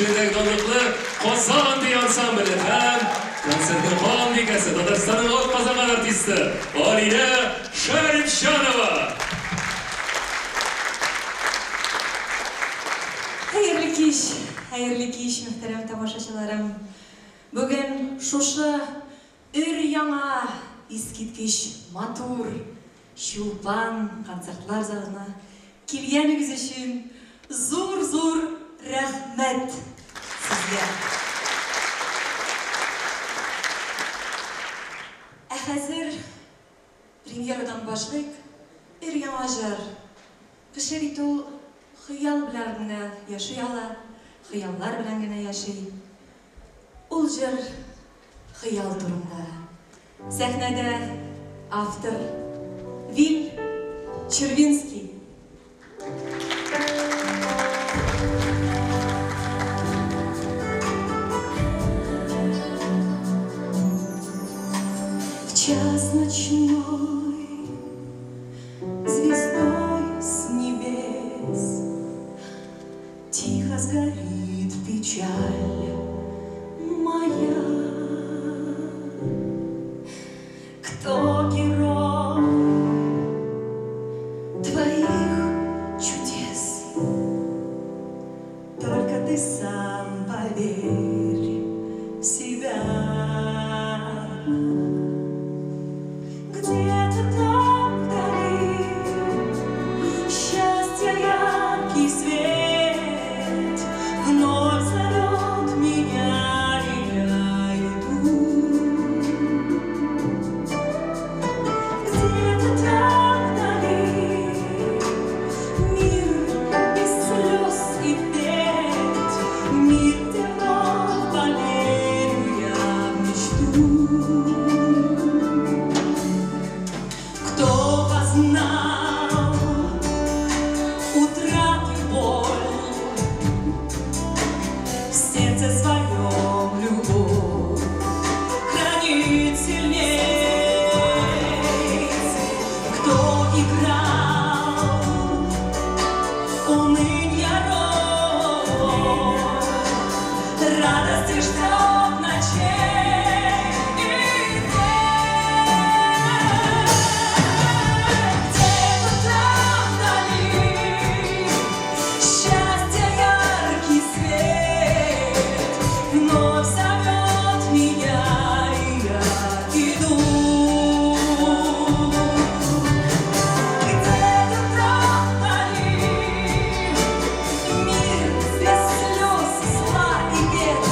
җитәкчелегендәге данлыклы Казан бию ансамбле һәм концертның ханбикәсе, Татарстанның атказанган артисты Алинә Шәрипҗанова. Хәерле кич, хәерле кич, мөхтәрәм тамашачыларым. Бүген шушы өр-яңа, искиткеч матур Чулпан концертлар залына килгәнегез өчен зур-зур рәхмәт сезгә! Ә хәзер премьерадан башлыйк, өр-яңа җыр. Кеше бит ул хыял белән генә яши ала, хыяллар белән генә яши. Ул җыр хыял турында. Сәхнәдә автор Виль Червинский. В час ночной звездой с небес Тихо сгорит печаль моя. Кто герой твоих чудес? Только ты сам поверь в себя. Где-то там вдали счастья яркий свет вновь зовет меня, и я иду. Где-то там вдали мир без слез и бед, мир, где вновь поверю я в мечту. Кто познал утраты боль, в сердце своем любовь хранит сильней. Кто играл унынья роль, радости ждет ночей и дней. Где-то там вдали счастья яркий свет вновь зовет меня, и я иду. Где-то там вдали мир без слез, зла и бед,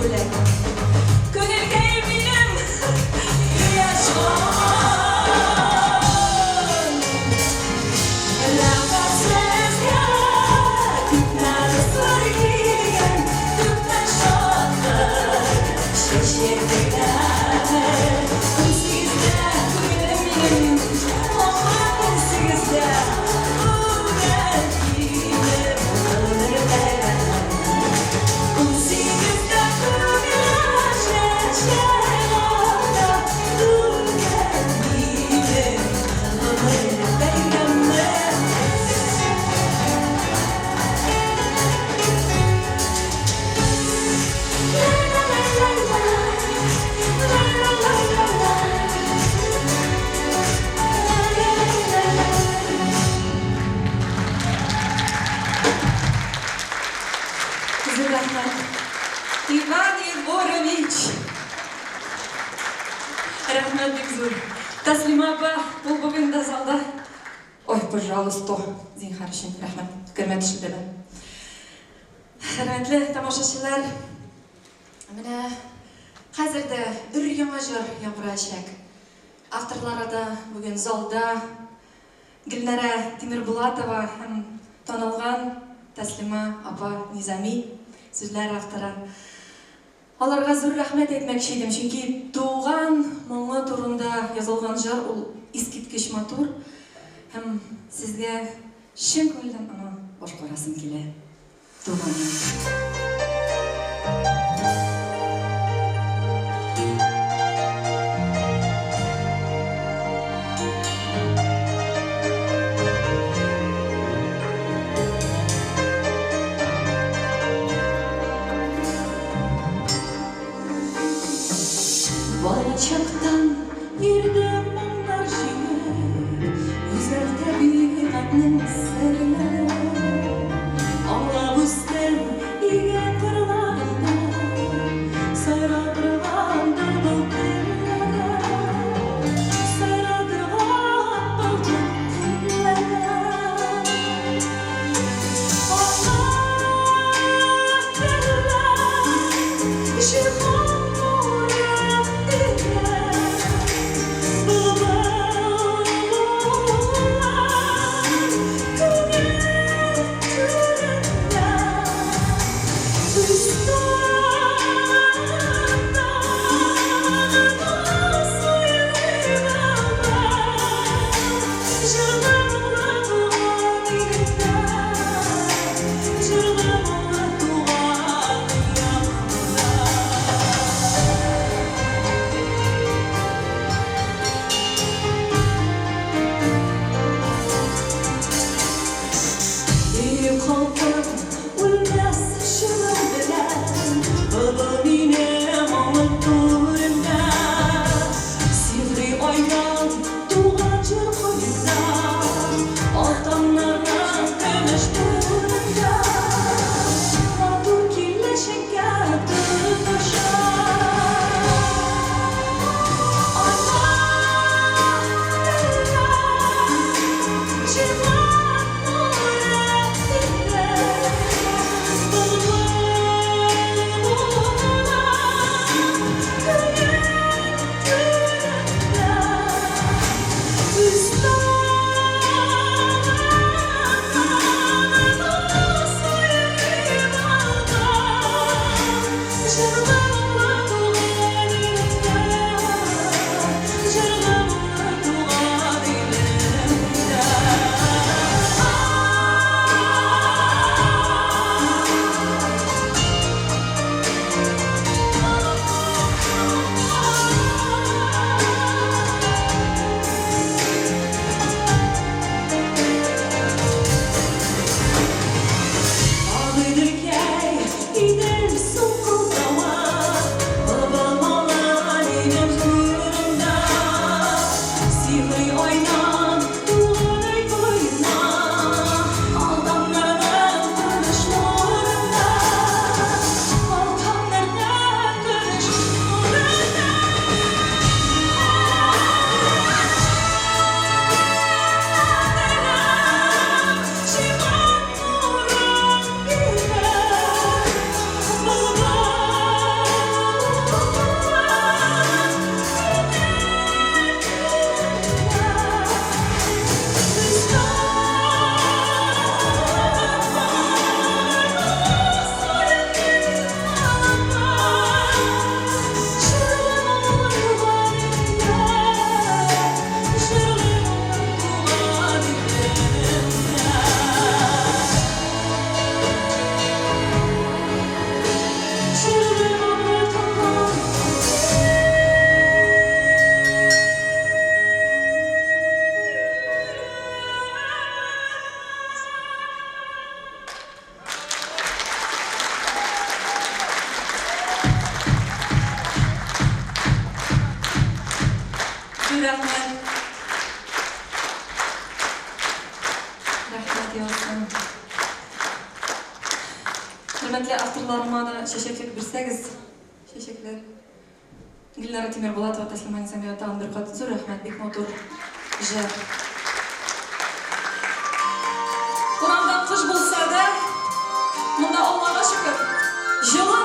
бүләк. Күңелкәем минем, кояшкай. Рәхмәт сезгә, күпме дуслар килгән, күпме шатлык, чәчәк бәйләме. Унсигездә күңелем минем, ахры унсигездә, бүген минем гомер бәйрәмем. Унсигездә күңелем чәчәк ата, бүген минем гомер бәйрәмем. Зур рәхмәт. Иван Егорович! Рәхмәт бик зур. Тәслимә апа, ул бүген дә залда. Ой, пожалуйста, зинһар өчен рәхмәт. Кермә төшерде. Хөрмәтле тамашачылар, менә хәзер дә өр-яңа җыр яңгыраячак. Авторлары да бүген залда Гөлнара Тимербулатова һәм танылган Тәслимә апа Низами, сүзләр авторы. Аларга зур рәхмәт әйтмәкче идем, чөнки туган моңы турында язылган җыр ул искиткеч матур һәм сезгә чын күңелдән аны башкарасым килә. Туган як. Балачактан йөрдем моңнар җыеп, Гүзәл табигатьнең серен Аңлап үстем иген кырларында, Сайра торгандыр был телләре, Сайра торган был телләре. Ана телләр, җиһан нурын биргән, Былбыл моңнар күңел түрендә. Үз турында гына сөйли белмәм, Җырга моңлы туган илемдә, Җырга моңлы туган ягымда. рәхмәт. Рәхмәт яусын. Хөрмәтле авторларыма да чәчәклек бирсәгез, чәчәкләр. Гөлнара Тимербулатова, Тәслимә Низамиева тагын бер кат зур рәхмәт, бик матур җыр. Урамда кыш булса да, монда Аллага шөкер, җылы.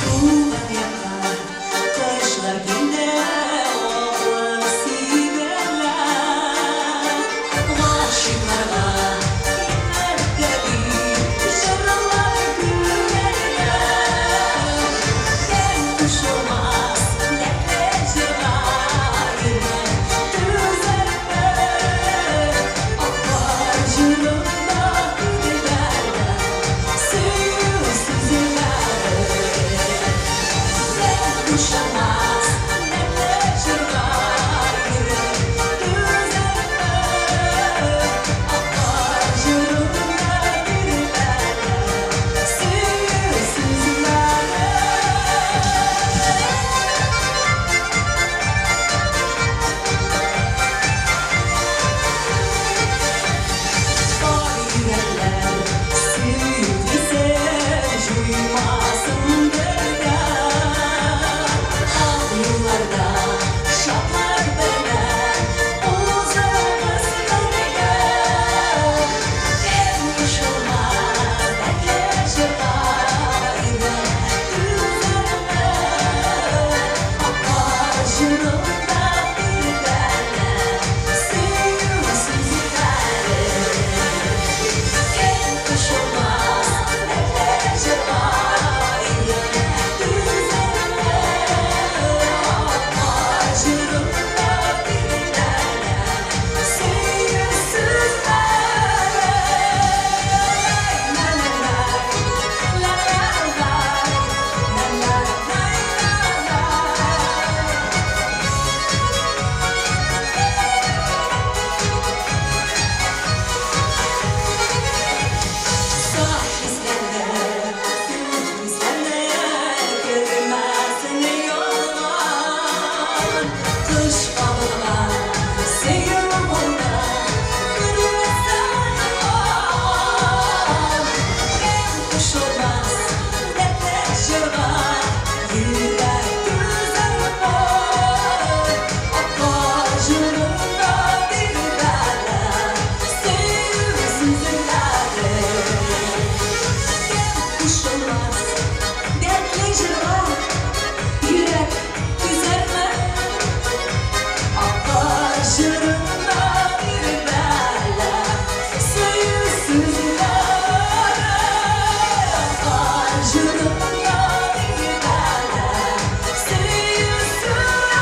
Туган якка кышлар килде, аклык сибелә. Гашыйкларга иртәли җырлар күңелгә. Кем кушылмас дәртле җырга, йөрәк түзәрме? Аклар җырында иделәрдә сөю сүзләре. Кем кушылмас дәртле җырга, йөрәк түзәрме? Аклар җырында иделәрдә сөю сүзләре. Бар йөрәкләр сөю хисе җуймасын бергә. Ак юлларда шатлык белән узыгыз бергә. Кем кушылмас дәртле җырга, йөрәк түзәрме? Аклар җырында иделәрдә сөю сүзләре. Кем кушылмас дәртле җырга, йөрәк түзәрме? Аклар җырында иделәрдә сөю сүзләре. Ла-ла-лай, ла-ла-лай, ла-ла-лай-ла-лай. Саф хисләрне, сүз хисләрне кермәсен ялган. Кыш кабылган сөю булды, күрмәсен хан. Кем кушылмас дәртле җырга, йөрәк түзәрме? Аклар җырында биргәле сөю сүзләре. Кем кушылмас дәртле җырга, йөрәк түзәрме? Аклар җырында биргәле сөю сүзләре. Аклар җырында биргәле сөю сүзләре.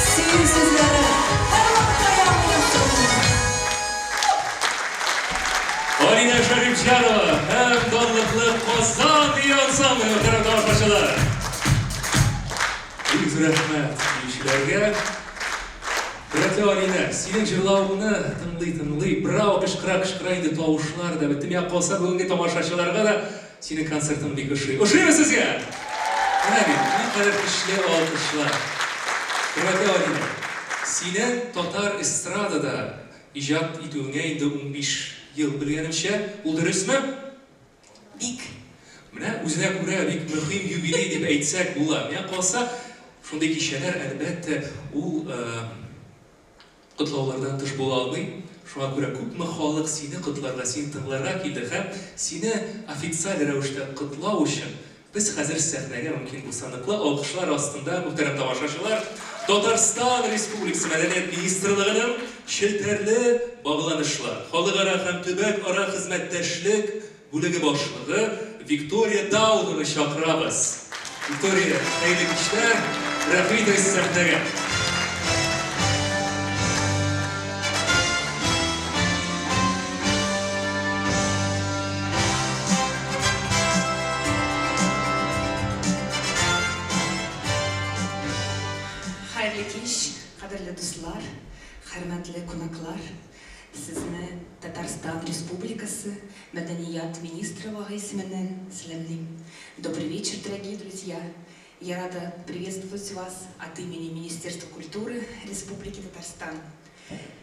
Сөю сүзләре һәрвакытта яңгырасын. Алинә Шәрипҗанова һәм данлыклы Казан бию ансамбле, мөхтәрәм тамашачылар. Бик зур рәхмәт биючеләргә. Хөрмәтле Алинә, синең җырлавыңны тыңлый-тыңлый, браво кычкыра-кычкыра инде тавышлар да бетте. Миңа калса, бүгенге тамашачыларга да синең концертың бик ошый. Ошыймы сезгә? Менә бит, никадәр көчле алкышлар. Хөрмәтле Алинә, синең татар эстрадада иҗат итүеңә инде 15 ел белгәнемчә, ул дөресме? Бик. Менә үзенә күрә бик мөһим юбилей дип әйтсәк була. Миңа калса, шундый кичәләр, әлбәттә, ул котлаулардан тыш була алмый. Шуңа күрә күпме халык сине котларга, сине тыңларга килде һәм сине официаль рәвештә котлау өчен без хәзер сәхнәгә мөмкин булса ныклы алкышлар астында, мөхтәрәм тамашачылар, Татарстан Республикасы Мәдәният министрлыгының челтәрле багланышлар, халыкара һәм төбәк ара хезмәттәшлек бүлеге башлыгы Виктория Даудованы чакырабыз. Виктория, хәерле кичләр, рәхим итегез сәхнәгә. Хәерле кич, кадерле дуслар, хөрмәтле кунаклар. Сезне Татарстан Республикасы Мәдәният министрлыгы исеменнән сәламлим. Добрый вечер, дорогие друзья. Я рада приветствовать вас от имени Министерства культуры Республики Татарстан.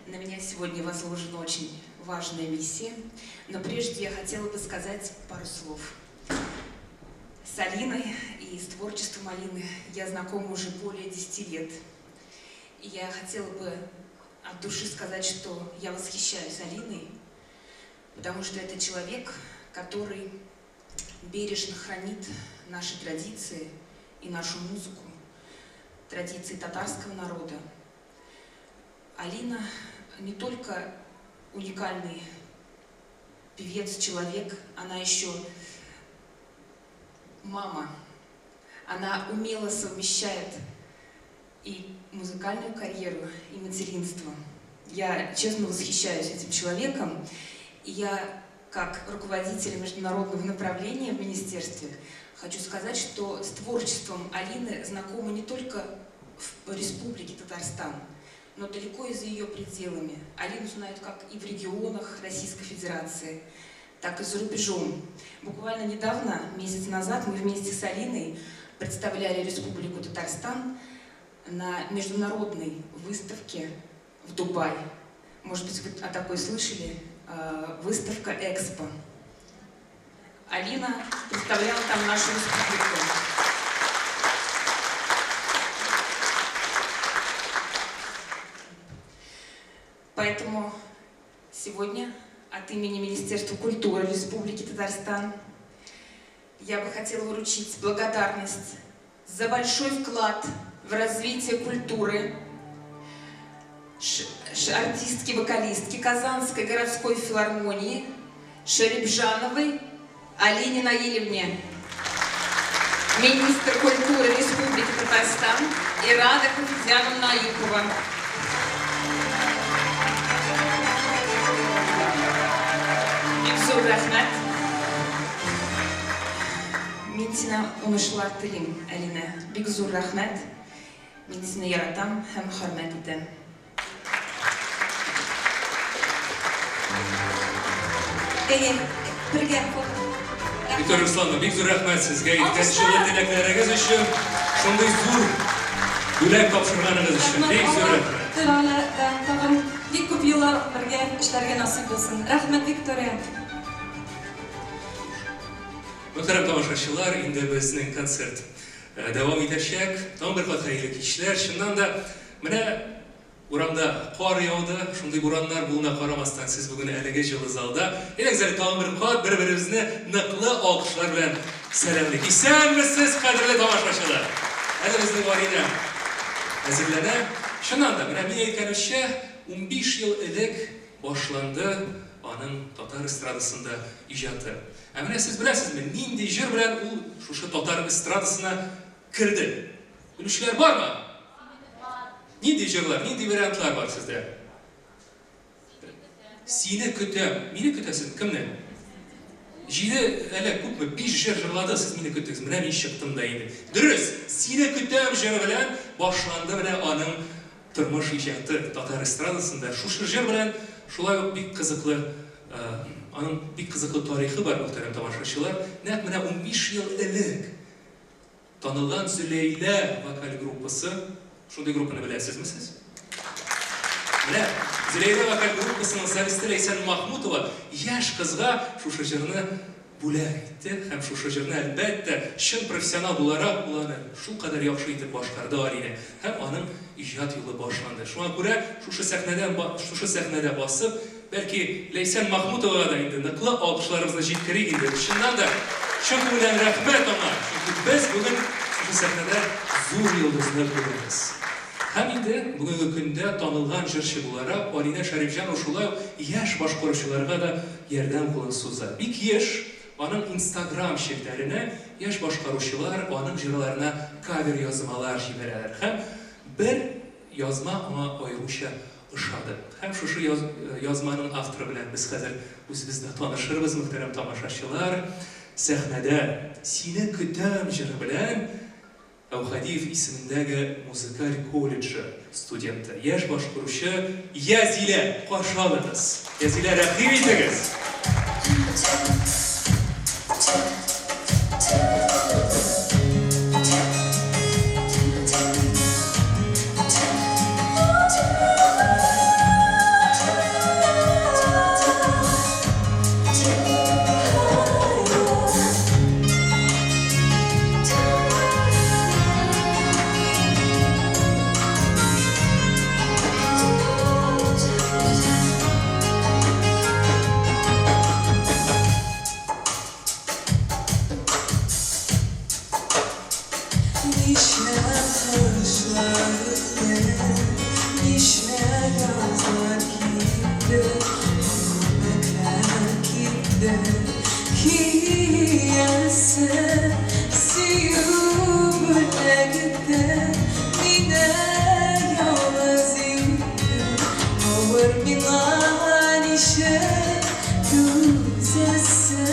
На меня сегодня возложена очень важная миссия, но прежде я хотела бы сказать пару слов. С Алиной и с творчеством Алины я знакома уже более 10 лет. И я хотела бы от души сказать, что я восхищаюсь Алиной, потому что это человек, который бережно хранит наши традиции и нашу музыку, традиции татарского народа. Алина не только уникальный певец, человек, она еще мама. Она умело совмещает и музыкальную карьеру, и материнство. Я честно восхищаюсь этим человеком. И я, как руководитель международного направления в министерстве, хочу сказать, что с творчеством Алины знакомы не только в Республике Татарстан, но далеко и за ее пределами. Алину знают как и в регионах Российской Федерации, так и за рубежом. Буквально недавно, месяц назад, мы вместе с Алиной представляли Республику Татарстан на международной выставке в Дубае. Может быть, вы о такой слышали? Выставка «Экспо». Алина представляла там нашу республику. Поэтому сегодня от имени Министерства культуры Республики Татарстан я бы хотела вручить благодарность за большой вклад в развитие культуры артистки-вокалистки Казанской городской филармонии Шарипжановой Алине Наилевне, министр культуры Республики Татарстан Ирада Хафизяновна Аюпова. Бик зур рәхмәт. Мин сиңа уңышлар телим, Алина. Бик зур рәхмәт. Мин сине яратам һәм хөрмәт итәм. Әйе, бергә фото. Виктория Руслановна, бик зур рәхмәт сезгә әйткән җылы теләкләрегез өчен, шундый зур бүләк тапшырганыгыз өчен. Бик зур рәхмәт. Тәгалә тагын бик күп еллар бергә эшләргә насыйп булсын. Рәхмәт, Виктория. Мөхтәрәм тамашачылар, инде безнең концерт дәвам итәчәк. Тагын бер кат хәерле кичләр. Чыннан да, менә урамда кар яуды, шундый бураннар булуына карамастан, сез бүген әлеге җылы залда. Әйдәгез әле тагын бер кат бер-беребезне ныклы алкышлар белән сәламлик. Исәнмесез, кадерле тамашачылар! Әле безнең Алинә әзерләнә. Чыннан да, менә мин әйткәнемчә, 15 ел элек башланды аның татар эстрадасында иҗаты. Ә менә сез беләсезме, нинди җыр белән ул шушы татар эстрадасына керде? Белүчеләр бармы? Нинди җырлар, нинди вариантлар бар сездә? Сине көтәм. Мине көтәсез? Кемне? Җиде, әллә күпме, 5 җыр җырлады, сез мине көттегез. Менә мин чыктым да инде. Дөрес, Сине көтәм җыры белән башланды менә аның тормыш иҗаты татар эстрадасында. Шушы җыр белән шулай ук бик кызыклы, аның бик кызыклы тарихы бар, мөхтәрәм тамашачылар. Нәкъ менә 15 ел элек танылган Зөләйлә вокаль группасы, шундый группаны беләсезме сез? Менә Зөләйлә вокаль группасының солисты Ләйсән Махмутова яшь кызга шушы җырны бүләк итте һәм шушы җырны, әлбәттә, чын профессионал буларак ул аны шулкадәр яхшы итеп башкарды Алинә һәм аның иҗат юлы башланды. Шуңа күрә шушы сәхнәдән шушы сәхнәдә басып, бәлки Ләйсән Махмутовага да инде ныклы алкышларыбызны җиткерик инде. Чыннан да, чын күңелдән рәхмәт аңа, чөнки без бүген шушы сәхнәдә зур йолдызны күрәбез. Һәм инде бүгенге көндә танылган җырчы буларак Алинә Шәрипҗанова шулай ук яшь башкаручыларга да ярдәм кулын суза. Бик еш Аның Инстаграм челтәренә яшь башкаручылар аның җырларына кавер язмалар җибәрәләр һәм бер язма аңа аеруча ошады. Һәм шушы язманың авторы белән без хәзер үзебез дә танышырбыз, мөхтәрәм тамашачылар. Сәхнәдә Сине көтәм җыры белән Әүхәдиев исемендәге музыкаль колледжы студенты, яшь башкаручы Язилә! Каршы алыгыз! Язилә, рәхим итегез! Ничә кышлар үтте, ничә язлар килде, Күбекләр кипте, киясе сөю бүләк итте, Мине ялгыз итте, авыр миңа ничек түзәсе.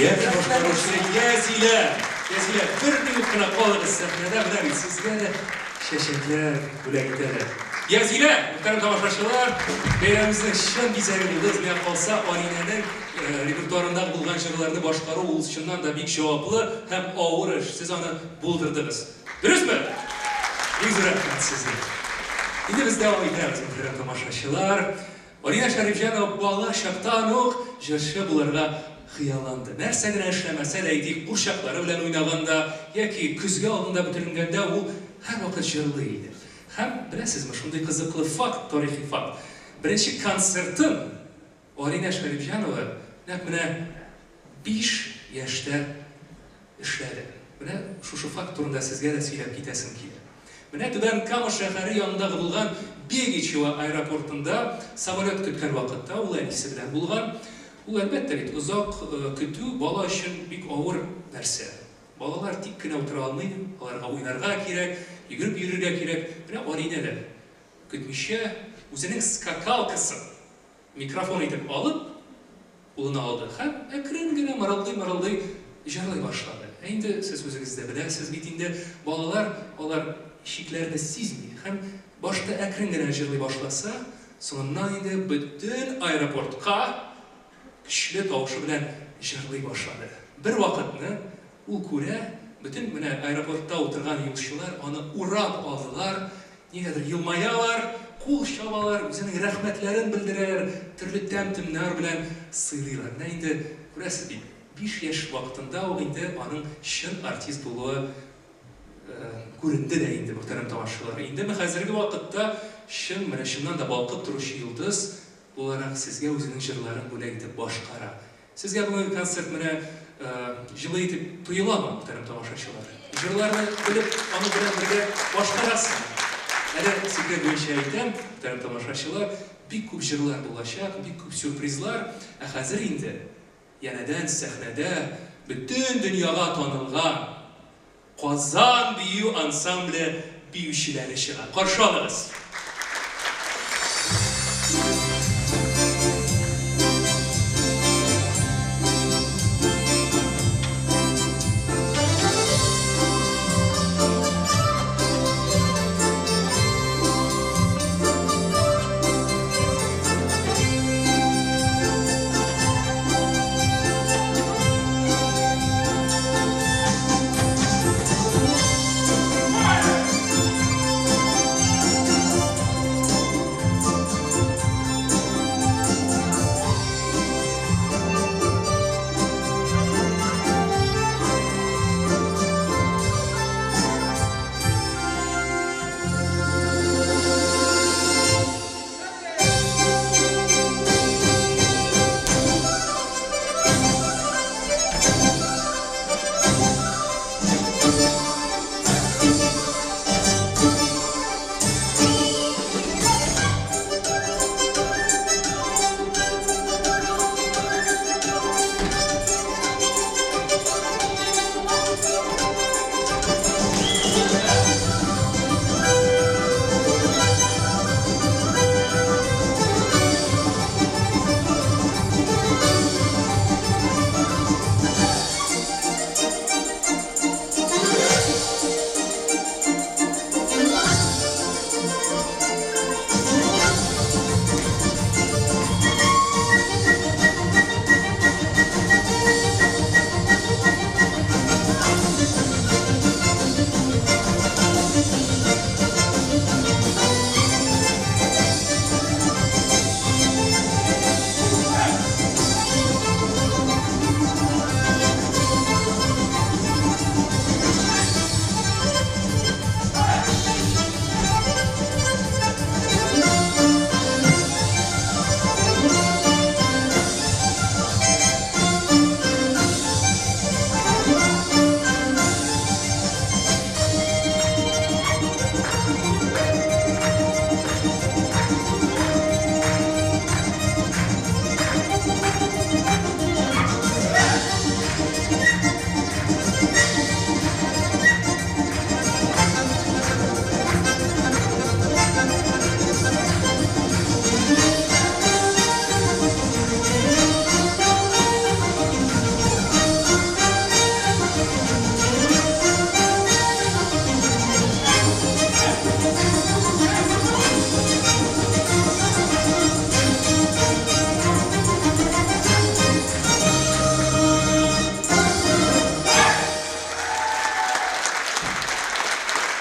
Яшь башкаручы Язилә! Язилә, бер минут кына калыгыз сәхнәдә, менә бит сезгә дә чәчәкләр бүләк итәләр. Язилә, мөхтәрәм тамашачылар, бәйрәмебезнең чын бизәге булды. Миңа калса, Алинәнең репертуарындагы булган җырларны башкару ул чыннан да бик җаваплы һәм авыр эш. Сез аны булдырдыгыз. Дөресме? Бик зур рәхмәт сезгә. Инде без дәвам итәбез, мөхтәрәм тамашачылар. Алинә Шәрифҗанова бала чактан ук җырчы булырга хыялланды. Нәрсә генә эшләмәсә дә, әйтик, курчаклары белән уйнаганда яки көзге алдында бөтеренгәндә ул һәрвакыт җырлый иде. Һәм, беләсезме, шундый кызыклы факт, тарихи факт, беренче концертын Алинә Шәрифҗанова нәкъ менә 5 яшьтә. эшләде. Менә шушы факт турында сезгә дә сөйләп китәсем килә. Менә Түбән Кама шәһәре янындагы булган Бегичево аэропортында самолет көткән вакытта ул әнисе белән булган. Ул, әлбәттә бит, озак көтү бала өчен бик авыр нәрсә. Балалар тик кенә утыра алмый, аларга уйнарга кирәк, йөгереп йөрергә кирәк. Менә Алинә дә көтмичә үзенең скакалкасын микрофон итеп алып, кулына алды һәм әкрен генә мырылдый-мырылдый җырлый башлады. Ә инде сез үзегез дә беләсез бит инде, балалар алар чикләрне сизми һәм башта әкрен генә җырлый башласа, соңыннан инде бөтен аэропортка көчле тавышы белән җырлый башлады. Бервакытны ул күрә, бөтен менә аэропортта утырган юлчылар аны урап алдылар, нигәдер елмаялар, кул чабалар, үзенең рәхмәтләрен белдерәләр, төрле тәм-төмнәр белән сыйлыйлар. Менә инде күрәсез бит, 5 яшь вакытында ук инде аның чын артист булуы күренде дә инде, мөхтәрәм тамашачылар. Инде хәзерге вакытта чын, менә чыннан да балкып торучы йолдыз буларак сезгә үзенең җырларын бүләк итеп башкара. Сезгә бүгенге концерт менә җылы итеп тоеламы, мөхтәрәм тамашачылар? Җырларны белеп, аның белән бергә башкарасызмы? Әле секрет буенча әйтәм, мөхтәрәм тамашачылар, бик күп җырлар булачак, бик күп сюрпризлар. Ә хәзер инде янәдән сәхнәдә бөтен дөньяга танылган Казан бию ансамбле биючеләре чыга. Каршы алыгыз!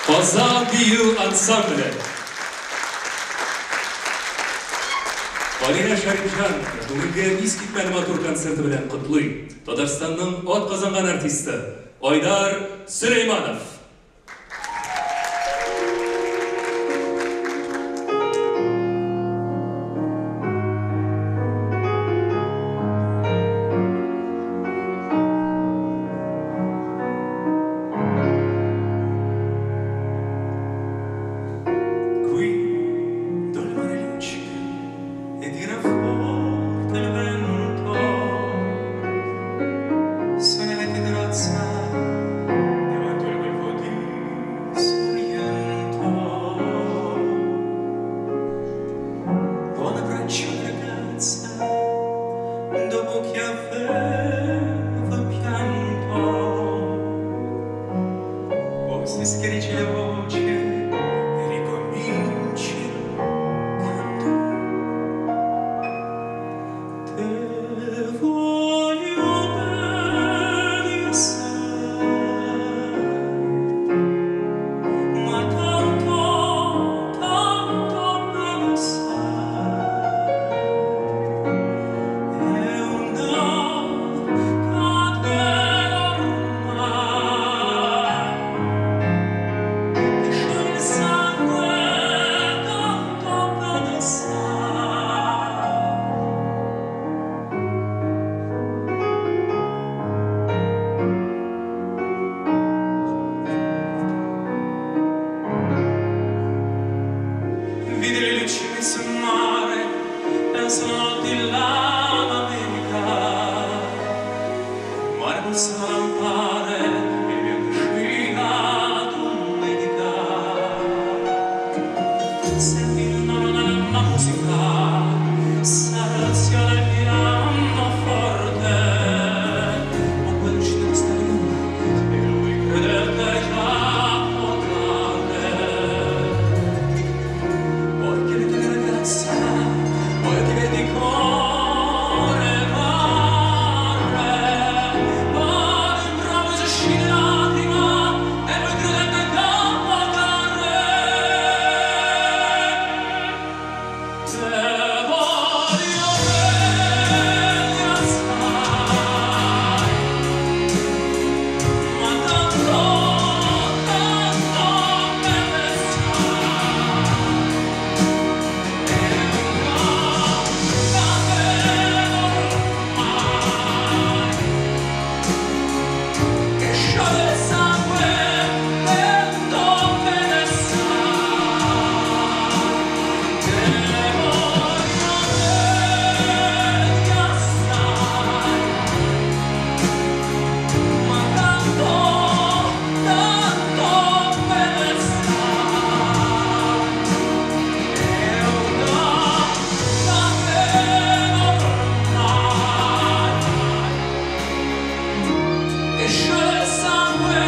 Казан бию ансамбле. Алинә Шәрипҗан бүгенге искитмәле матур концерты белән котлый. Татарстанның атказанган артисты Айдар Сөләйманов. Dopo che aveva pianto, poi si schiarisce la voce e ricomincia il canto. Te voglio bene assai, ma tanto, tanto bene assai. È una catena ormai che scioglie il sangue, tanto bene assai. Vide le luci messe in mare, penso la notte là in America. Mare pulsa lampare e bianca scia domenica. Senti la musica, s'arraziona il pianoforte, ma quella luce non sta di nulla e lui credette già tardi. Poi chiedete alla ragazza, poi ti vedi cuore mare, ma d'improvviso uscì lacrima e lui credette da pagare. Te voglio bene assai, ma tanto, tanto bene assai. Che scioglie il sangue, tanto bene assai. Te voglio bene assai, ma tanto, tanto bene assai. È una catena ormai che scioglie il sangue,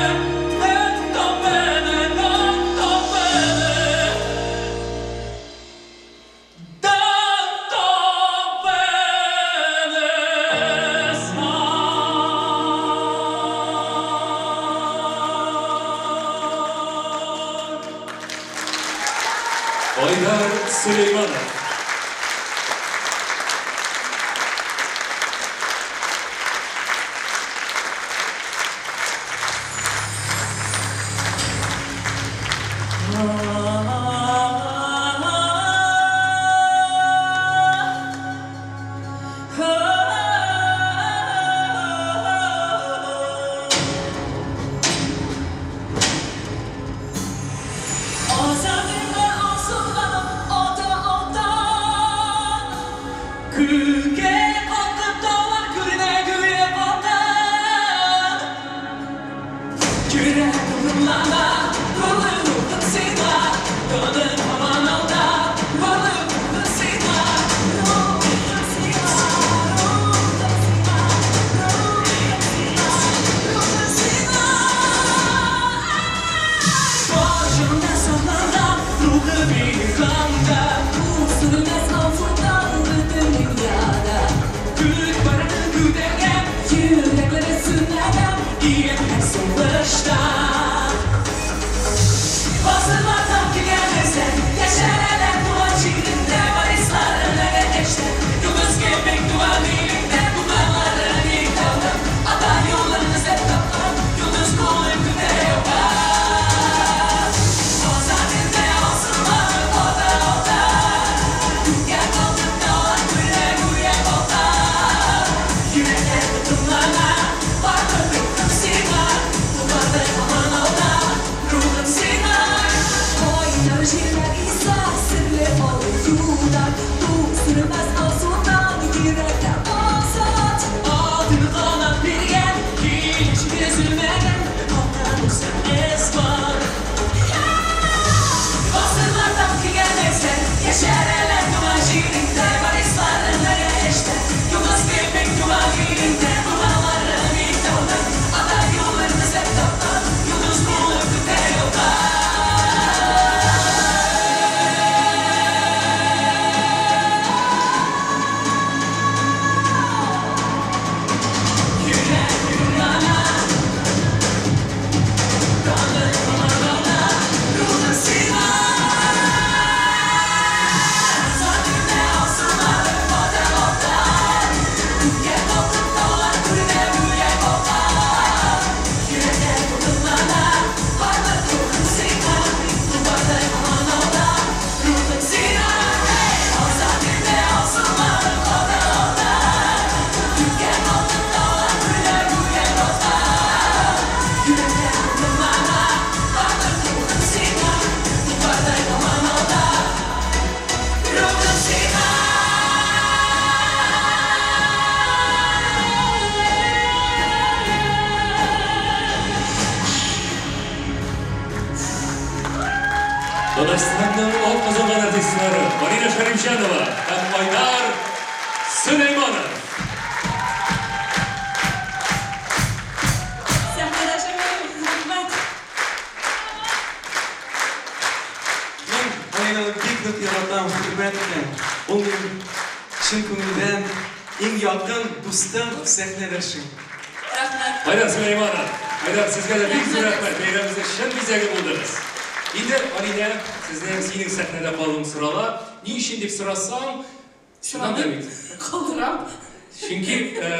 tanto bene, tanto bene, tanto bene assai. Айдар Сулейманов. Җилләр исә. Татарстанның атказанган артистлары Марина Шәрипҗанова һәм Айдар Сөләйманов. Сәхнәдәшем минем, рәхмәт. Мин Алинаны бик нык яратам, хөрмәт итәм. Ул минем чын күңелдән иң якын дустым, сәхнәдәшем. Рәхмәт. Айдар Сөләйманов, Айдар, сезгә дә бик зур рәхмәт, бәйрәмебезнең чын бизәге булдыгыз. Инде, Алинә, сезнең синең сәхнәдә калуың сорала. Ни өчен дип сорасаң, чыннан да бит. Калдырам. Чөнки,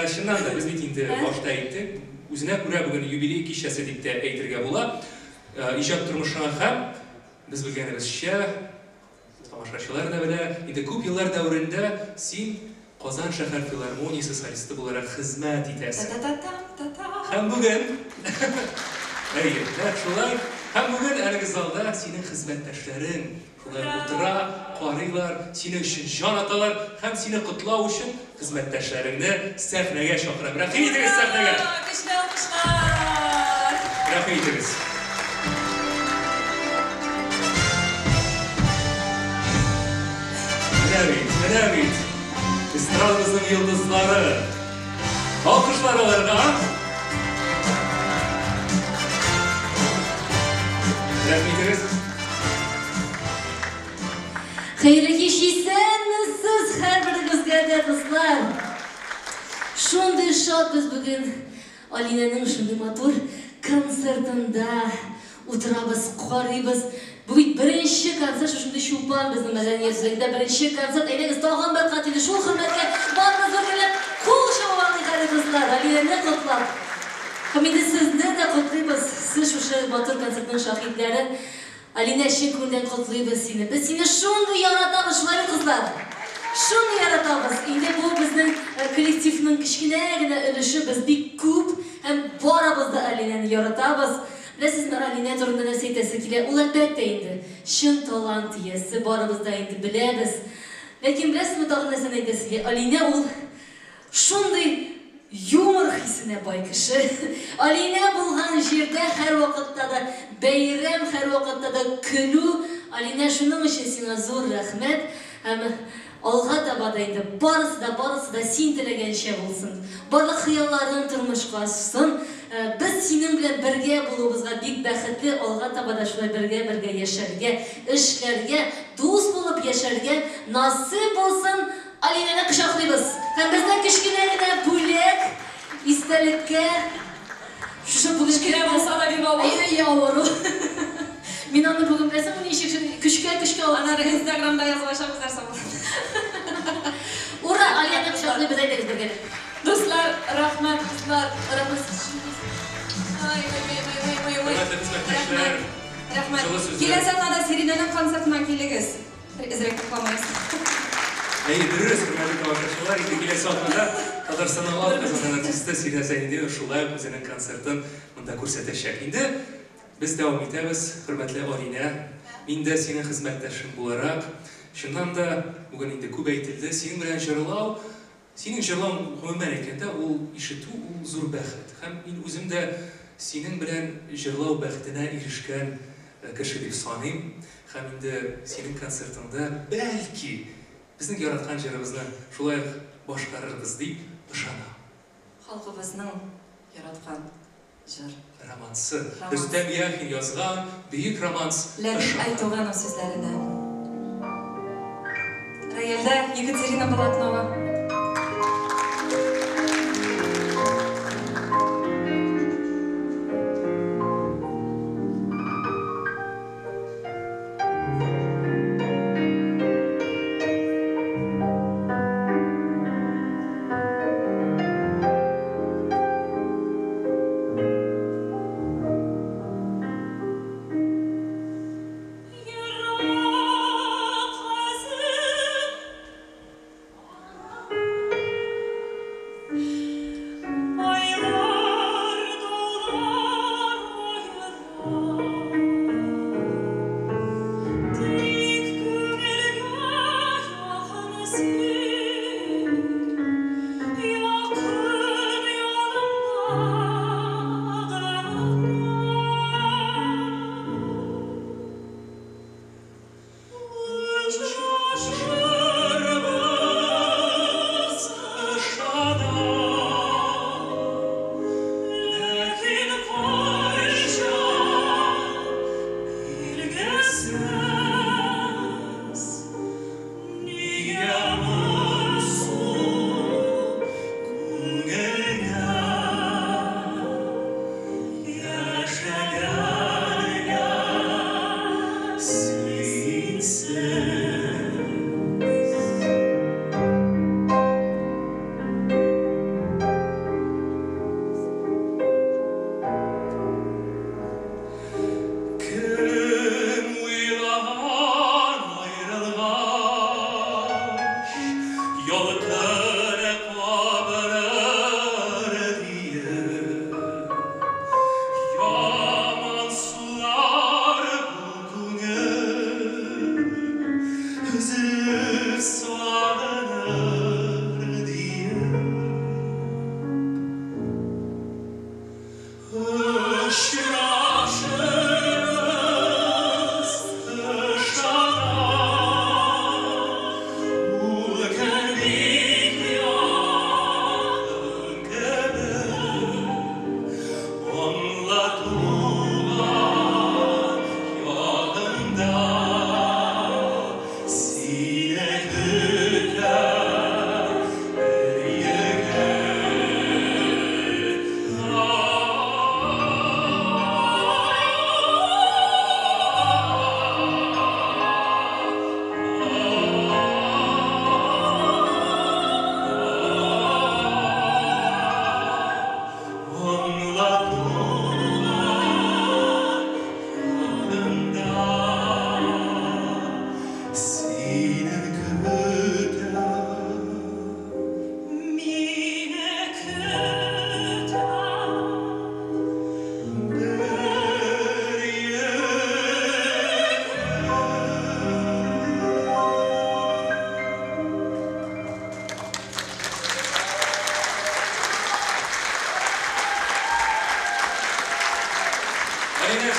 чыннан да, без бит инде башта әйттек, үзенә күрә бүген юбилей кичәсе дип тә әйтергә була. Иҗат тормышыңа һәм без белгәнебезчә, тамашачылар да белә, инде күп еллар дәверендә син Казан шәһәр филармониясе солисты буларак хезмәт итәсең. Та-та-та-там, та-та. Һәм бүген, әйе, нәкъ шулай, һәм бүген әлеге залда синең хезмәттәшләрең шулай утыра, карыйлар, синең өчен җан аталар һәм сине котлау өчен хезмәттәшләреңне сәхнәгә чакырам. Рәхим итегез сәхнәгә! Ура! Көчле алкышлар! Рәхим итегез! Менә бит, менә бит! Эстрадабызның йолдызлары! Алкышлар аларга! Рәхим итегез! Хәерле кич, исәнмесез һәрберегезгә дә, дуслар! Шундый шат без бүген Алинәнең шундый матур концертында утырабыз, карыйбыз. Бу бит беренче концерт, шушындый Чулпан безнең мәдәният үзәгендә беренче концерт. Әйдәгез, тагын бер кат инде шул хөрмәткә барыбыз бергәләп кул чабып алыйк әле, дуслар, Алинәне котлап. Һәм инде сезне дә котлыйбыз. Сез шушы матур концертның шаһитләре. Алинә, чын күңелдән котлыйбыз сине. Без сине шундый яратабыз, шулай бит, кызлар? Шундый яратабыз. Инде бу безнең коллективның кечкенә генә өлеше, без бик күп һәм барыбыз да Алинәне яратабыз. Беләсезме, Алинә турында нәрсә әйтәсе килә? Ул әлбәттә инде чын талант иясе, барыбыз да инде беләбез. Ләкин беләсезме тагын нәрсәне әйтәсе килә? Алинә ул шундый юмор хисенә бай кеше. Алинә булган җирдә һәрвакытта да бәйрәм, һәрвакытта да көлү. Алинә, шуның өчен сиңа зур рәхмәт. Һәм алга таба да инде барысы да, барысы да син теләгәнчә булсын. Барлык хыялларың тормышка ашсын. Без синең белән бергә булуыбызга бик бәхетле, алга таба да шулай бергә-бергә яшәргә, эшләргә, дус булып яшәргә насыйп булсын. Алинәне кочаклыйбыз. Һәм бездән кечкенә генә бүләк, истәлеккә. Шушы бүген Кечкенә булса да бик авыр. Әйе, авыр ул. Мин аны бүген беләсеңме ничек көчкә-көчкә алып. Аннары Инстаграмда язылышабыз нәрсә булыр. Ура, Алинәне кочаклыйбыз, әйдәгез бергәләп. Дуслар, рәхмәт, кызлар, рәхмәт. Ай, ой, ой, ой, ой, ой. Хөрмәтле хезмәттәшләр, Рәхмәт. җылы сүзләр. Киләсе атнада Сиринәнең концертына килегез. Әзрәк йокламыйбыз. Әйе, дөрес, хөрмәтле тамашачылар, инде киләсе атнада Татарстанның атказанган артисты Сиринә Зәйнетдинова шулай ук үзенең концертын монда күрсәтәчәк. Инде без дәвам итәбез, хөрмәтле Алинә. Мин дә синең хезмәттәшең буларак, чыннан да, бүген инде күп әйтелде, синең белән җырлау, синең җырлау гомумән әйткәндә, ул ишетү, ул зур бәхет. Һәм мин үзем дә синең белән җырлау бәхетенә ирешкән кеше дип саныйм. Һәм инде синең концертыңда, бәлки, безнең яраткан җырыбызны шулай ук башкарырбыз дип ышанам. Халкыбызның яраткан җыр. Романсы. Романс. Рөстәм Яхин язган бөек романс. Ләбиб Ышанам. Айтуганов сүзләренә. Рояльдә Екатерина Болотнова. Ерак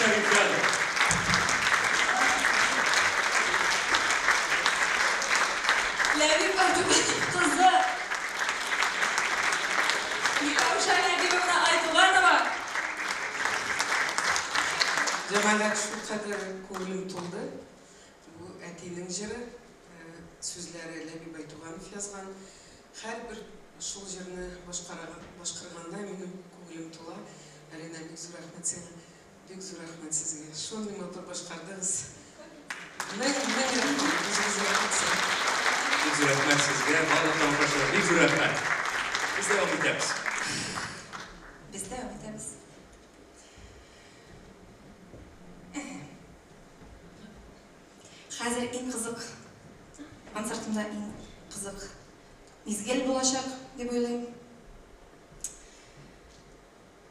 Шәрифҗанов. Ләбиб Айтуганов кызы. Миләүшә Ләбибовна Айтуганова. Җәмәгать, шулкадәр күңелем тулды. Бу әтинең җыры, сүзләре Ләбиб Айтуганов язган. Һәрбер шул җырны башкарганда минем күңелем тула. Алина, бик зур рәхмәт сиңа. Бик зур рәхмәт сезгә. Шундый матур башкардыгыз. Мең, мең рәхмәт. Үзегезгә рәхмәт. Бик зур рәхмәт сезгә, барлык тамашачылар. Бик зур рәхмәт. Без дәвам итәбез. Без дәвам итәбез. Хәзер иң кызык концертымда иң кызык мизгел булачак дип уйлыйм.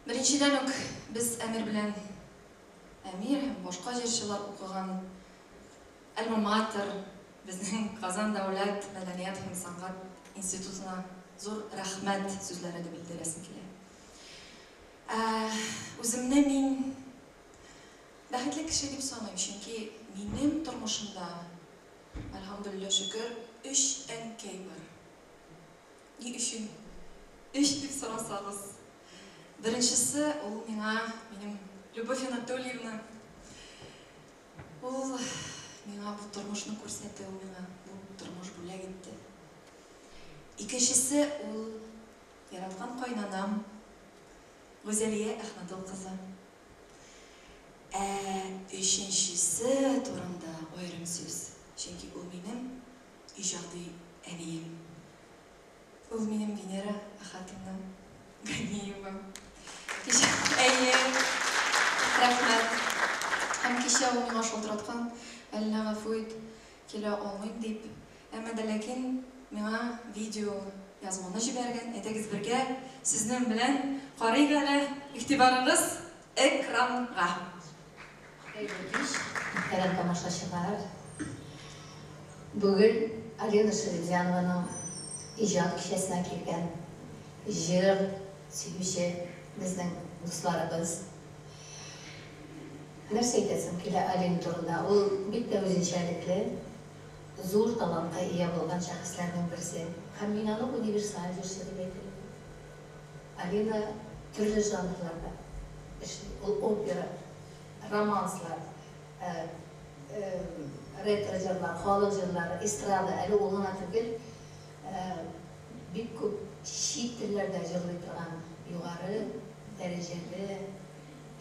Беренчедән үк без Әмир белән Әмир һәм башка җырчылар укыган альма-матер безнең Казан дәүләт мәдәният һәм сәнгать институтына зур рәхмәт сүзләре дә белдерәсем килә. Үземне мин бәхетле кеше дип саныйм, чөнки минем тормышымда, әлхәмдүлилләһ, шөкер, өч әнкәй бар. Ни өчен өч дип сорасагыз, беренчесе ул миңа минем Любовь Анатольевна. Ул миңа бу тормышны күрсәтте, ул миңа бу тормыш бүләк итте. Икенчесе ул яраткан кайнанам Гүзәлия Әхмәдул кызы. Ә өченчесе турында аерым сүз, чөнки ул минем иҗади әнием. Ул минем Венера Әхәтовна Ганиева. Кичә, әйе, рәхмәт. Һәм кичә ул миңа шалтыраткан, әллә гафу ит, килә алмыйм дип. Әмма дә ләкин миңа видео язманы җибәргән. Әйдәгез бергә сезнең белән карыйк әле. Игътибарыгыз экранга. Хәерле кич, мөхтәрәм тамашачылар. Бүген Алина Шәрифҗанованың иҗат кичәсенә килгән җыр сөюче безнең дусларыбыз. Нәрсә әйтәсем килә Алина турында? Ул бик тә үзенчәлекле, зур талантка ия булган шәхесләрнең берсе. Һәм мин аны универсаль җырчы дип әйтер идем. Алина төрле жанрларда эшли. Ул опера, романслар, ретро җырлар, халык җырлары, эстрада, әле ул гына түгел, бик күп чит телләрдә җырлый торган югары дәрәҗәле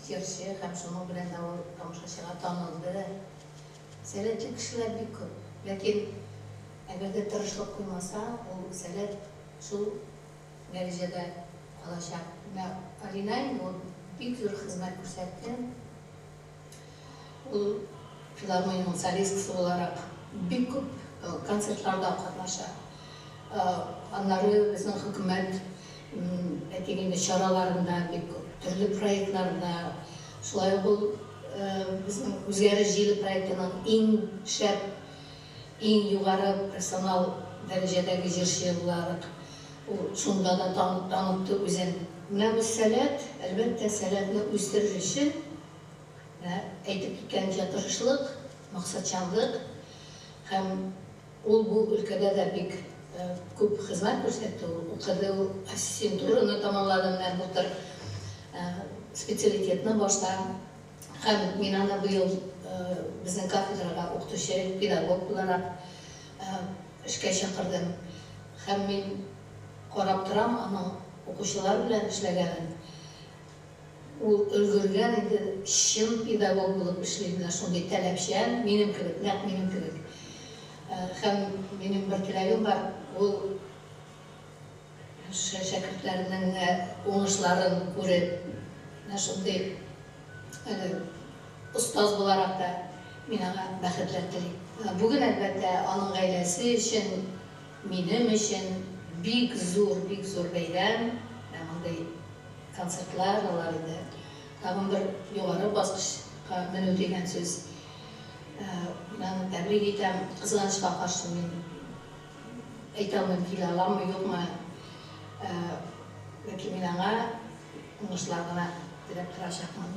җырчы һәм шуның белән дә ул тамашачыга танылды. Сәләтле кешеләр бик күп, ләкин әгәр дә тырышлык куймаса, ул сәләт шул дәрәҗәдә калачак. Менә Алина инде ул бик зур хезмәт күрсәтте. Ул филармониянең солисткасы буларак бик күп концертларда катнаша. Аннары безнең хөкүмәт, әйтик инде, чараларында бик күп, төрле проектларда. Шулай ук ул безнең Үзгәреш җиле проектының иң шәп, иң югары профессионал дәрәҗәдәге җырчы буларак ул шунда да танытты үзен. Менә бу сәләт, әлбәттә, сәләтне үстерер өчен, менә әйтеп киткәнемчә, тырышлык, максатчанлык һәм ул бу өлкәдә дә бик күп хезмәт күрсәтте, ул укыды, ул ассистентураны тәмамлады менә былтыр, специалитетны башта. Һәм мин аны быел безнең кафедрага укытучы, педагог буларак эшкә чакырдым. Һәм мин карап торам аның укучылар белән эшләгәнен. Ул өлгергән инде, чын педагог булып эшли, менә шундый таләпчән, минем кебек, нәкъ минем кебек. Һәм минем бер теләгем бар, ул шәкертләренең уңышларын күреп, менә шундый остаз буларак та мин аңа бәхетләр телим. Бүген, әлбәттә, аның гаиләсе өчен, минем өчен бик зур, бик зур бәйрәм, менә мондый концертлар, алар инде тагын бер югары баскычка менү дигән сүз. Мин аны тәбрик итәм. Кызганычка каршы мин әйтә алмыйм, килә аламмы, юкмы. Ләкин мин аңа уңышлар гына теләп торачакмын.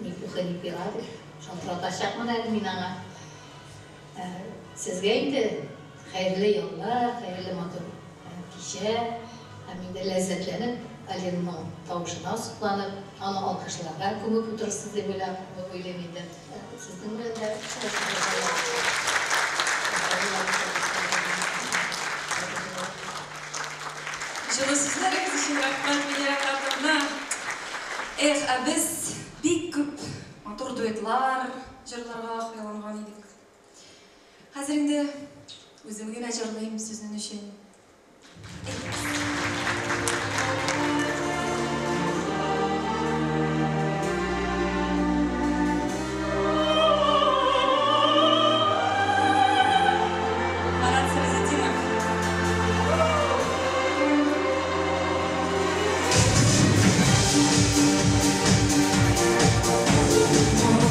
Ни пуха, ни пера дип шалтыратачакмын әле мин аңа. Сезгә инде хәерле яллар, хәерле матур кичә һәм инде ләззәтләнеп, Алинаның тавышына сокланып, аны алкышларга күмеп утырырсыз дип уйлап, уйлыйм инде. Сезнең белән дә Җылы сүзләрегез өчен рәхмәт, Венера Картовна. Эх, ә без бик күп матур дуэтлар җырларга хыялланган идек. Хәзер инде үзем генә җырлыйм сезнең өчен. Марат Сразетдинов.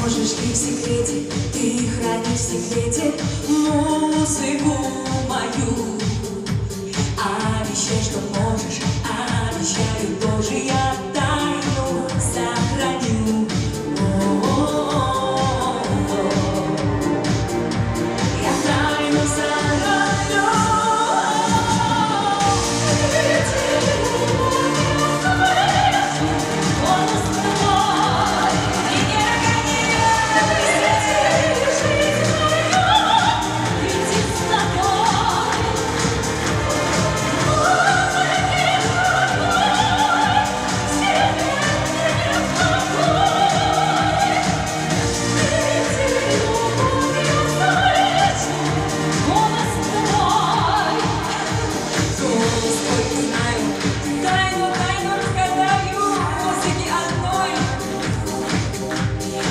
Можешь ты в секрете, ты хранишь в секрете музыку мою. Обещай, что можешь, обещаю тоже, я тайну сохраню. О-о-о-о. Я тайну сохраню. Голос твой, Венера Ганиева. Жизнь моя, летит с тобой. Голос твой, Голос твой узнаю, тайну, тайну разгадаю музыки одной.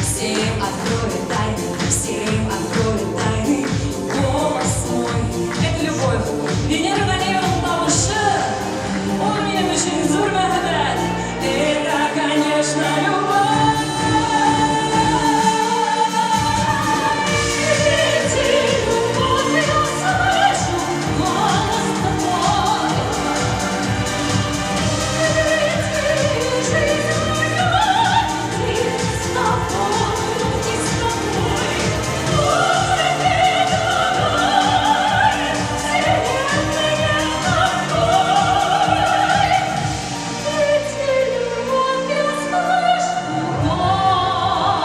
Всем открою тайны, всем открою тайны. Голос мой. Это любовь. Венера Ганиеваның тавышы. Ул минем өчен зур мәхәббәт. Это, конечно, любовь. Эти любовь я слышу, голос твой. Жизнь моя, летит с тобой, и с тобой. Музыки другой, вселенной никакой. Эти любовь я слышу, голос. Эти любовь я слышу, голос твой.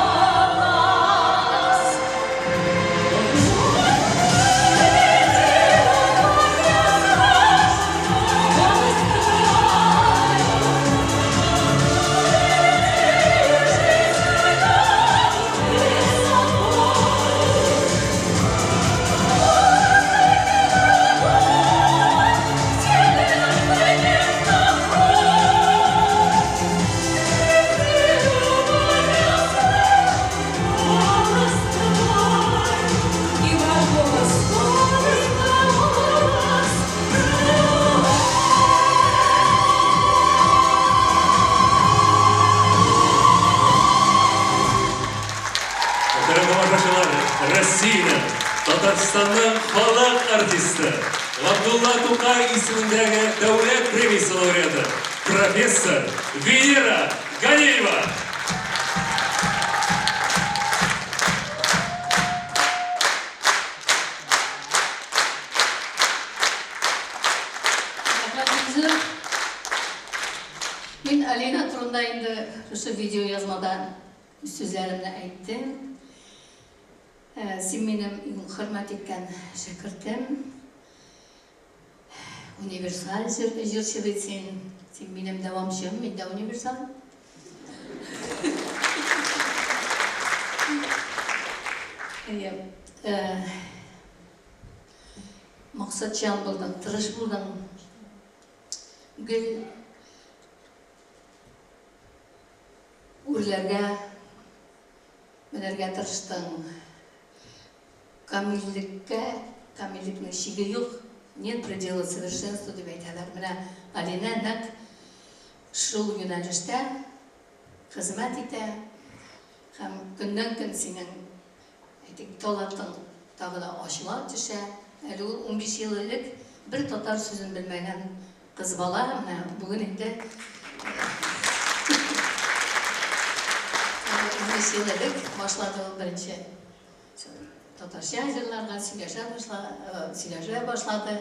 Жизнь моя, летит с тобой. Вселенной никакой. Эти любовь я слышу, голос твой. И ваш голос. Голос, голос твой. Мөхтәрәм тамашачылар, Россиянең, Татарстанның халык артисты, Габдулла Тукай исемендәге дәүләт премиясе лауреаты, профессор Венера Ганиева. Рәхмәт бик зур. Мин Алина турында инде шушы видео язмада үз сүзләремне әйттем. Син минем иң хөрмәт иткән шәкертем. Универсаль җырчы бит син. Син минем дәвамчым, мин дә универсаль. Әйе. Максатчан булдың, тырыш булдың. Гел үрләргә менәргә тырыштың. Камиллеккә, камиллекнең чиге юк, нет предела совершенству дип әйтәләр. Менә Алинә нәкъ шул юнәлештә хезмәт итә һәм көннән-көн синең, әйтик, талантың тагы да ачыла төшә. Әле ул 15 ел элек бер татар сүзен белмәгән кыз бала, менә бүген инде Өч ел элек башлады ул беренче татарча җырларга, сөйләшә сөйләшә башлады.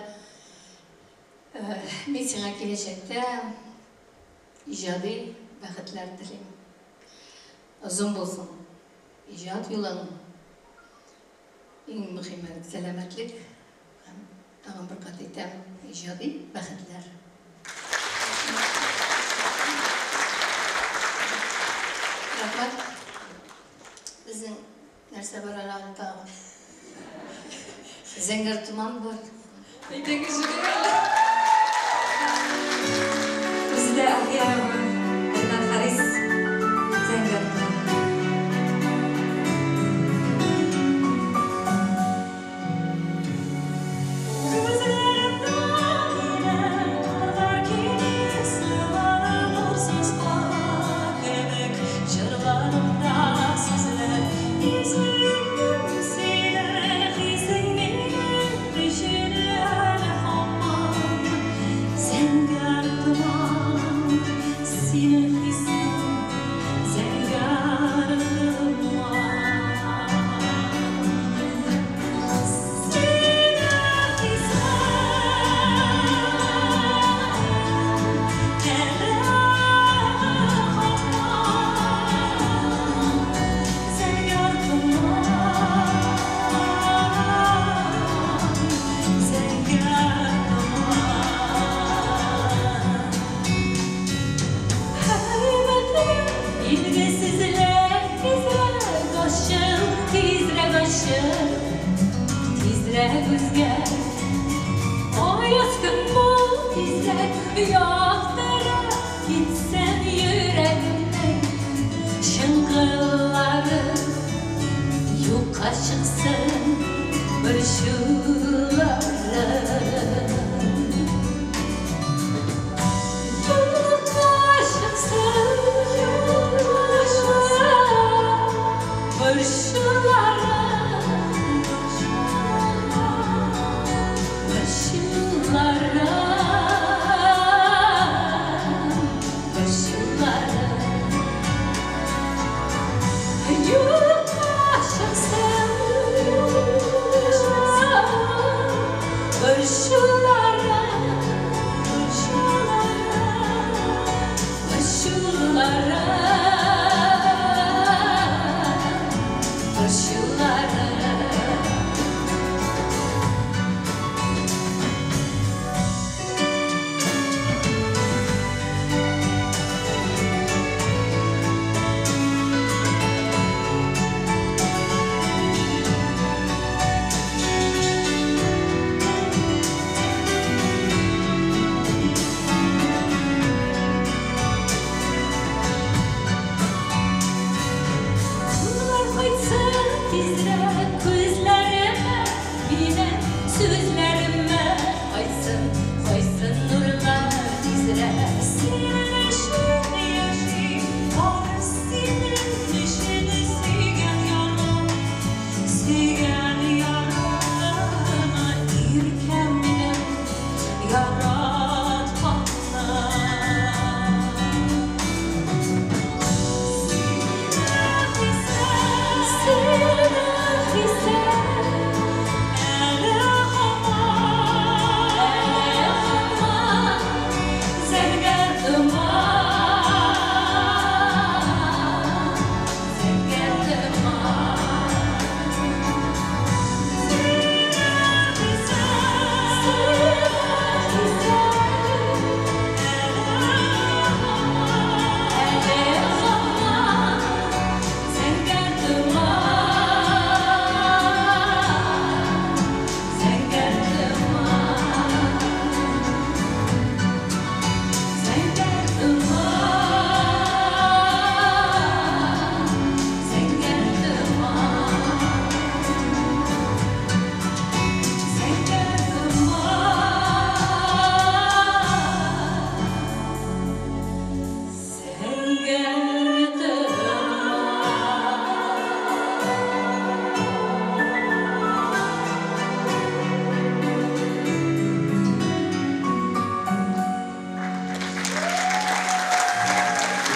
Мин сиңа киләчәктә иҗади бәхетләр телим. Озын булсын иҗат юлың. Иң мөһиме сәламәтлек һәм тагын бер кат әйтәм, иҗади бәхетләр. Рәхмәт. Безнең нәрсә бар әле анда тагын? Зәңгәр томан бар. Әйдәгез җырлыйк әле. Резеда Ахиярова, Ренат Харис, Зәңгәр томан.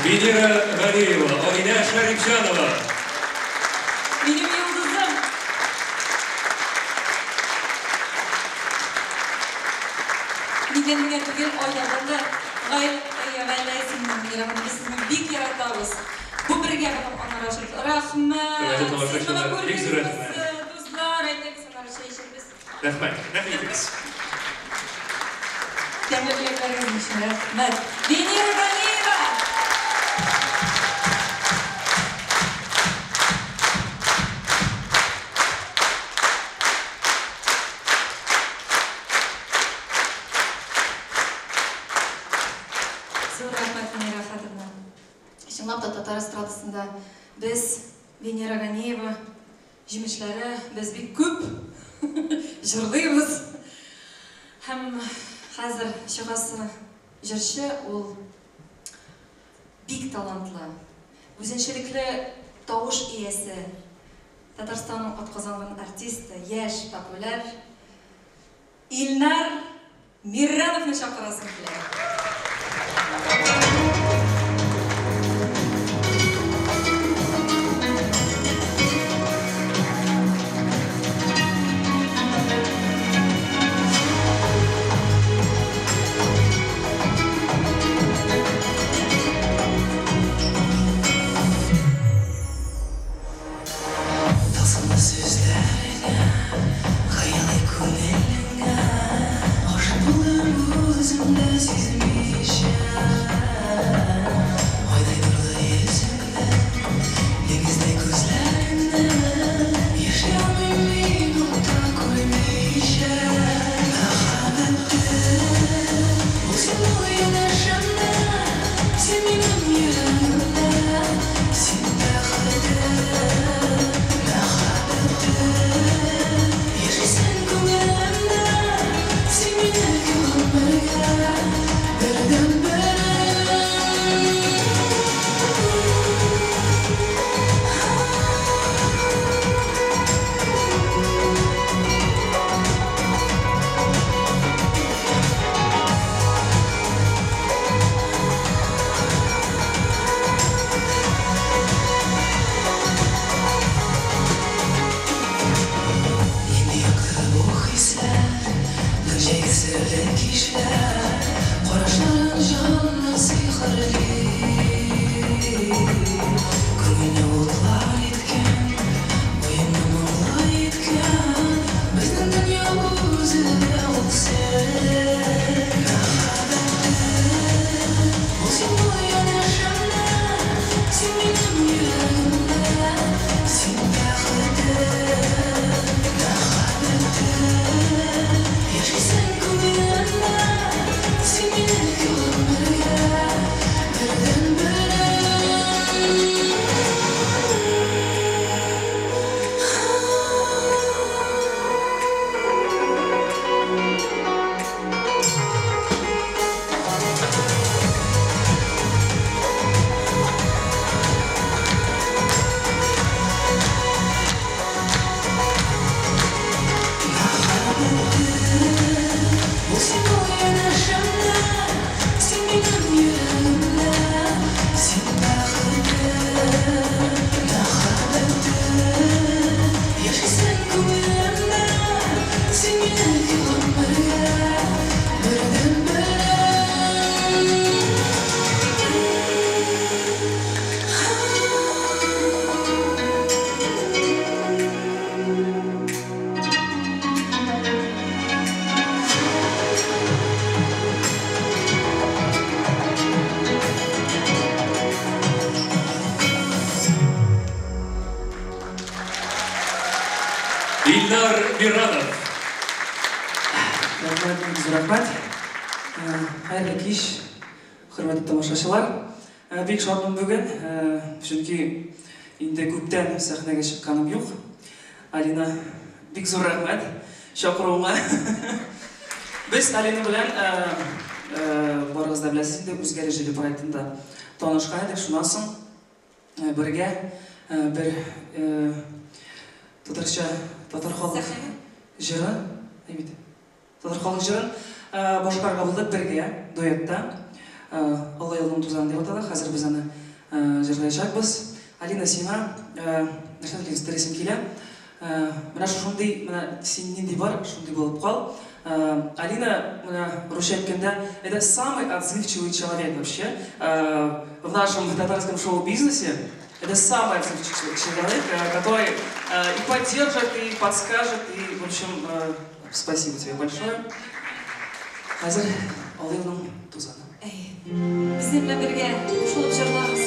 Венера Галиева, Алинә Шәрипҗанова. Минем йолдызым! Миннән генә түгел, Айдардан да гаилә исеменнән Венера ханым, без сезне бик яратабыз. Бу бергә потом аннары ашыйбыз. Рәхмәт! Сез моны күрдегезме, дуслар? Әйдәгез, аннары чәй эчәрбез. Рәхмәт, рәхим итегез. Тәмле бүләкләрегез өчен рәхмәт. Венера Ганиева! Зур рәхмәт, Венера Әхәтовна. Чынлап та татар эстрадасында без Венера Ганиева Җимешләре без бик күп җырлыйбыз. Һәм хәзер чыгасы җырчы ул бик талантлы, үзенчәлекле тавыш иясе, Татарстанның атказанган артисты, яшь, популяр Илнар Миррановны чакырасым килә. Тылсымлы сүзләреңә, хыялый күңелеңә Гашыйк булдым үзем дә сизмичә. Айдай нурлы йөзеңне, диңгездәй күзләреңне Яши алмыйм мин утта күрмичә. Мәхәббәтем, бул син бул янәшәмдә, Син минем йөрәгемдә, син бәхетем, мәхәббәтем. Яшисең күңелемдә, син минеке гомергә, бердәнберем. Нинди якты бу хисләр, Гаҗәеп серле кичләр, Карашларың җанны сихерли. Күңелне утлар иткән, Уемны моңлы иткән, Безнең дөнья үзе дә ул серле. Мәхәббәтем, бул син бул янәшәмдә, Син минем йөрәгемдә, син бәхетем, мәхәббәтем. Яшисең күңелемдә, син минеке гомергә, бердәнберем. Мәхәббәтем, бул син бул янәшәмдә, Син минем йөрәгемдә, син бәхетем, мәхәббәтем. Яшисең күңелемдә, син минеке гомергә, бердәнберем. Илнар Миранов. Рәхмәт, бик зур рәхмәт. Хәерле кич, хөрмәтле тамашачылар. Бик шатмын бүген, чөнки инде күптән сәхнәгә чыкканым юк. Алина, бик зур рәхмәт чакыруыңа. Без Алина белән барыгыз да беләсез инде, Үзгәреш җиле проектында танышкан идек. Шуннан соң бергә бер татарча татар халык җыры, әйбит. Татар халык җырын башкарырга булдык бергә, дуэтта. Олы юлның тузаны дип атала. Хәзер без аны җырлаячакбыз. Алина, сиңа нәрсә телисем килә? Менә шушындый, менә син нинди бар, шундый булып кал. Алина, менә русча әйткәндә, это самый отзывчивый человек вообще в нашем татарском шоу-бизнесе. Это самый отзывчивый человек, который и поддержит, и подскажет, и, в общем, спасибо тебе большое. Хәзер Алыйның тузаны. Әй, безнең белән бергә кушылып җырлагыз.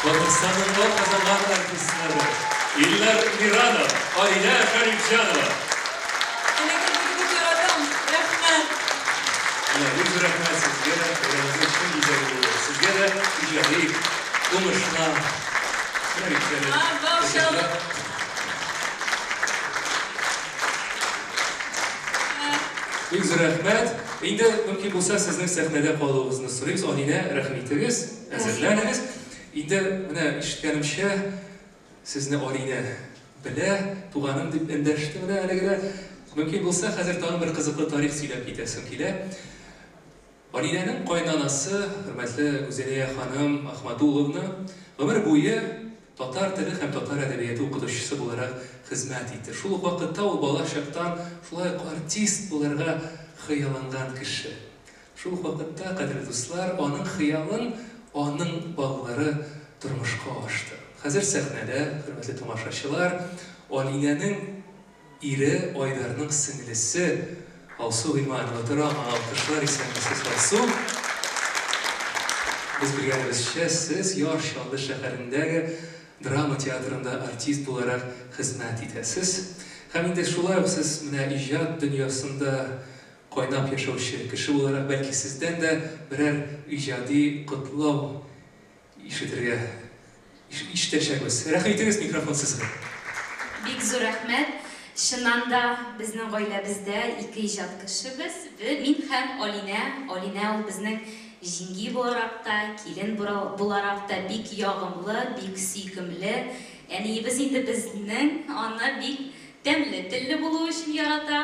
Татарстанның атказанган артистлары Илнар Миранов, Алинә Шәрифҗанова. Әлеге бик яратам. Рәхмәт. Менә бик зур рәхмәт сезгә, бәйрәмебезнең чын бизәге булды. Сезгә Сезгә дә иҗади уңышлар. Менә бит әле. Бик зур рәхмәт. Инде мөмкин булса сезнең сәхнәдә калуыгызны сорыйбыз. Алинә, рәхим итегез, әзерләнегез. Инде менә ишеткәнемчә, сезне Алинә белә, туганым дип эндәште менә әле генә. Мөмкин булса, хәзер тагын бер кызыклы тарих сөйләп китәсем килә. Алинәнең кайнанасы, хөрмәтле Гүзәлия ханым Ахмадулловна, гомер буе татар теле һәм татар әдәбияты укытучысы буларак хезмәт итте. Шул ук вакытта ул бала чактан шулай ук артист булырга хыялланган кеше. Шул ук вакытта, кадерле дуслар, аның хыялын аның балалары тормышка ашты. Хәзер сәхнәдә, хөрмәтле тамашачылар, Алинәнең Ире Айдарның сеңлесе Алсу Гыйльманова тора, аңа алкышлар, исәнмесез, Алсу! Без белгәнебезчә, сез Яр Чаллы шәһәрендәге драма театрында артист буларак хезмәт итәсез. Һәм инде шулай ук сез менә иҗат дөньясында кайнап яшәүче кеше буларак, бәлки сездән дә берәр иҗади котлау Ишетергә ишетәчәкбез. Рәхим итегез, микрофон сезгә. Бик зур рәхмәт. Чыннан да, безнең гаиләбездә ике иҗат кешебез. Мин һәм Алинә. Алинә ул безнең җиңги буларак та, килен буларак та бик ягымлы, бик сөйкемле. Әниебез инде безнең аны бик тәмле телле булуы өчен ярата.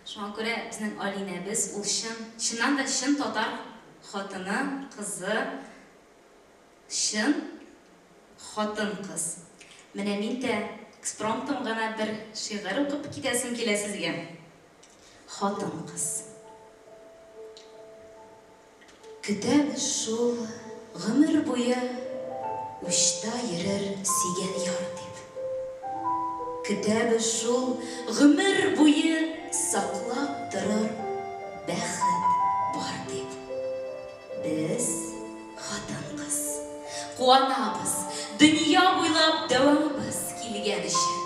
Шуңа күрә безнең Алинәбез ул чын, чыннан да чын татар Хатыны, кызы, чын хатын-кыз. Менә мин дә экспромтом гына бер шигырь укып китәсем килә сезгә. Хатын-кыз. Көтәбез шул гомер буе учта йөрер сөйгән яр дип. Көтәбез шул гомер буе саклап торыр бәхет бар дип. Без, хатын-кыз, куанабыз, дөнья буйлап дәвамыбыз килгән өчен.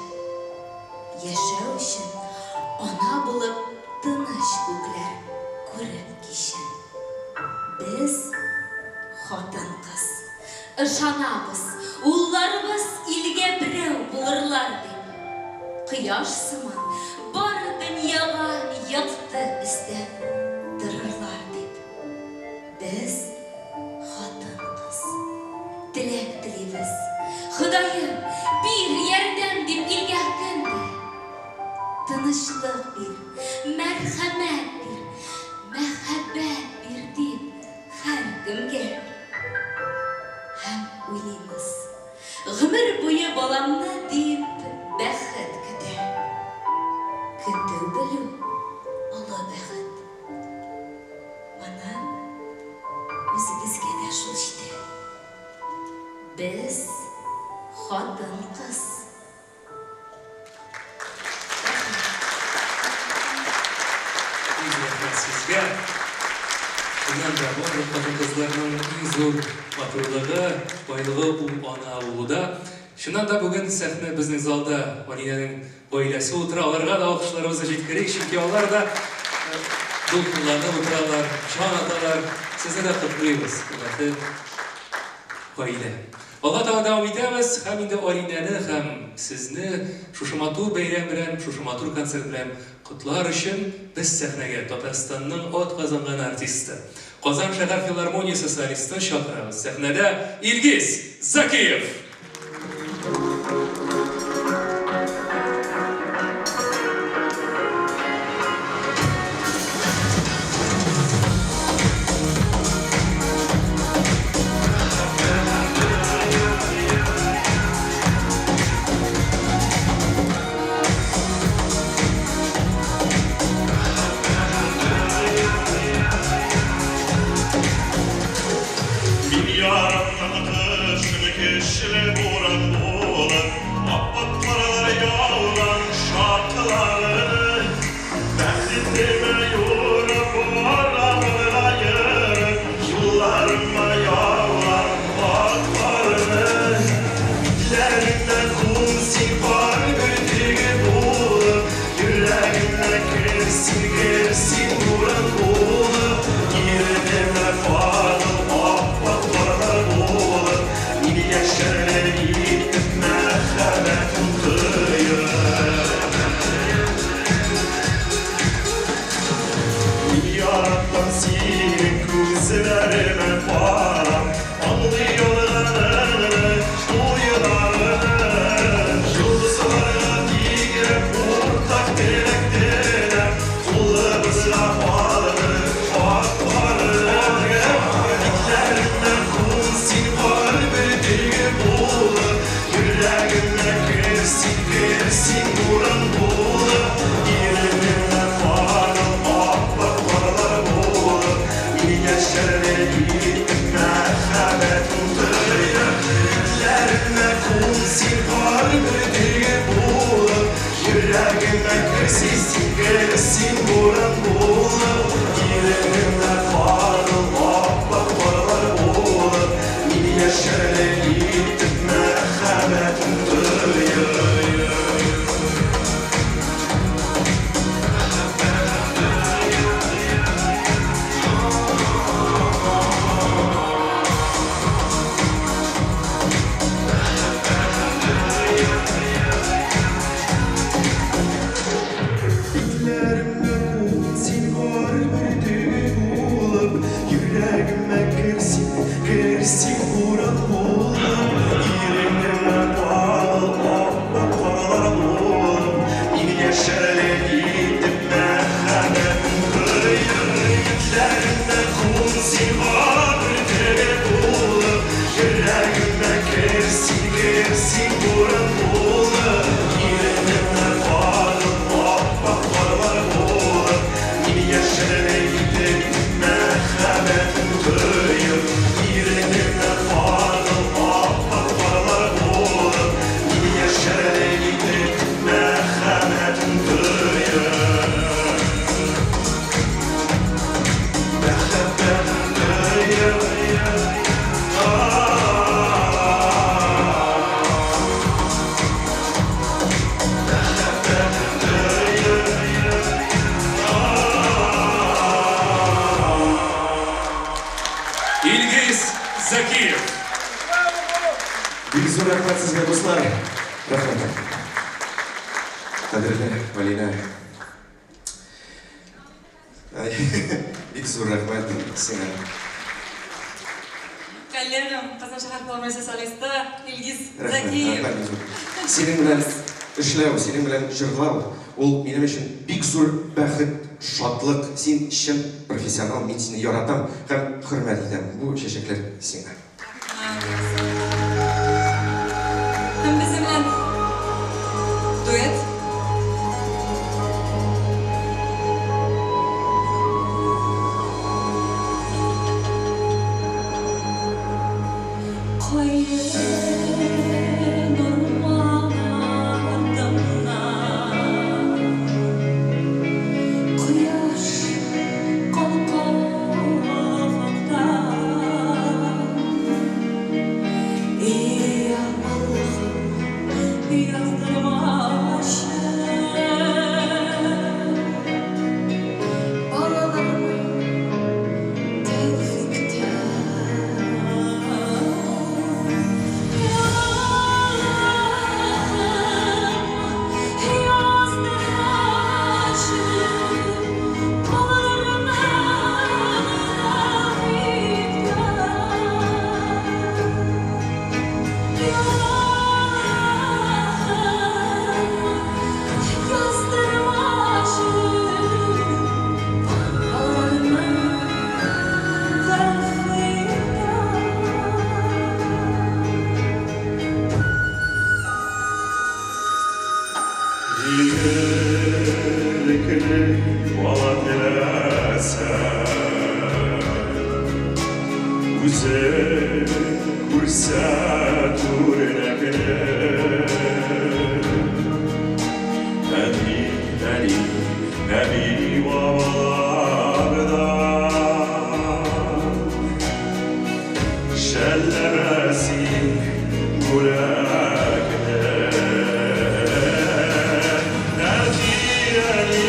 Яшәү өчен ана булып тыныч күкләр күреп кичен. Без, хатын-кыз. Ышанабыз, улларыбыз илгә берәү булырлар дип. Кояш сыман бар дөньяга якты өстәп торырлар дип. Без, хатын-кыз, теләк телибез, Ходаем, бир ярдәм дип илгә көн дә. Тынычлык бир, мәрхәмәт бир, мәхәббәт бир дип һәркемгә. Һәм уйлыйбыз, гомер буе баламны дип бәхет көтә. Көтү белү, олы бәхет. Моны үзебезгә дә шул җитә. Без, хатын-кыз. Бик рәхмәт сезгә. Чыннан да, барлык хатын-кызларның иң зур матурлыгы, байлыгы ул ана булуда. Чыннан да бүген сәхнә безнең залда Алинәнең гаиләсе утыра. Аларга да алкышларыбызны җиткерик, чөнки алар да дулкынланып утыралар, җан аталар. Сезне дә котлыйбыз, хөрмәтле гаилә. Алга таба дәвам итәбез һәм инде Алинәне һәм сезне шушы матур бәйрәм белән, шушы матур концерт белән котлар өчен без сәхнәгә Татарстанның атказанган артисты, Казан шәһәр филармониясе солистын чакырабыз. Сәхнәдә Илгиз Закиев! Мин яраттым кышны көчле. кер син буран булып, иренеңә кагыл, ап-ак карлар булып, мин яшәрлек итеп мәхәббәтен тоеп, Өметләремә кун син бөртеге булып, йөрәгемә кер син, кер син буран булып, иренеңә кагыл, ап-ак карлар булып, мин яшәрлек итеп мәхәббәтен тоеп, иренеңә кагыл, ап-ак карлар булып, мин яшәрлек итеп мәхәббәтен тоеп. Мәхәббәтен тоеп. Мәхәббәтен тоеп. Илгиз Зәкиев. Бик зур рәхмәт сезгә, дуслар. Рәхмәт. Кадерле Алинә. Ай, бик зур рәхмәт сиңа. Коллегам, Казан шәһәр филармониясе солисты Илгиз Рәхмәт, Зәкиев. рәхмәт бик зур. Синең белән эшләү, синең белән җырлау, ул минем өчен бик зур бәхет, шатлык. Син чын профессионал, мин сине яратам һәм хөрмәт итәм. Бу чәчәкләр сиңа. Һәм безнең белән дуэт. Каен урман артыннан кояш калка офыкта. И Аллаһым, яздырмачы балаларыма тәүфиктә. Яздырмачы балаларыма тәүфиктә. Яздырмачы балаларыма тәүфиктә. Игелекле бала теләсә, үзе күрсәт үрнәкне. Әти, әни, әби, бабалардан жәлләмә син бүләкне. Әти, әни,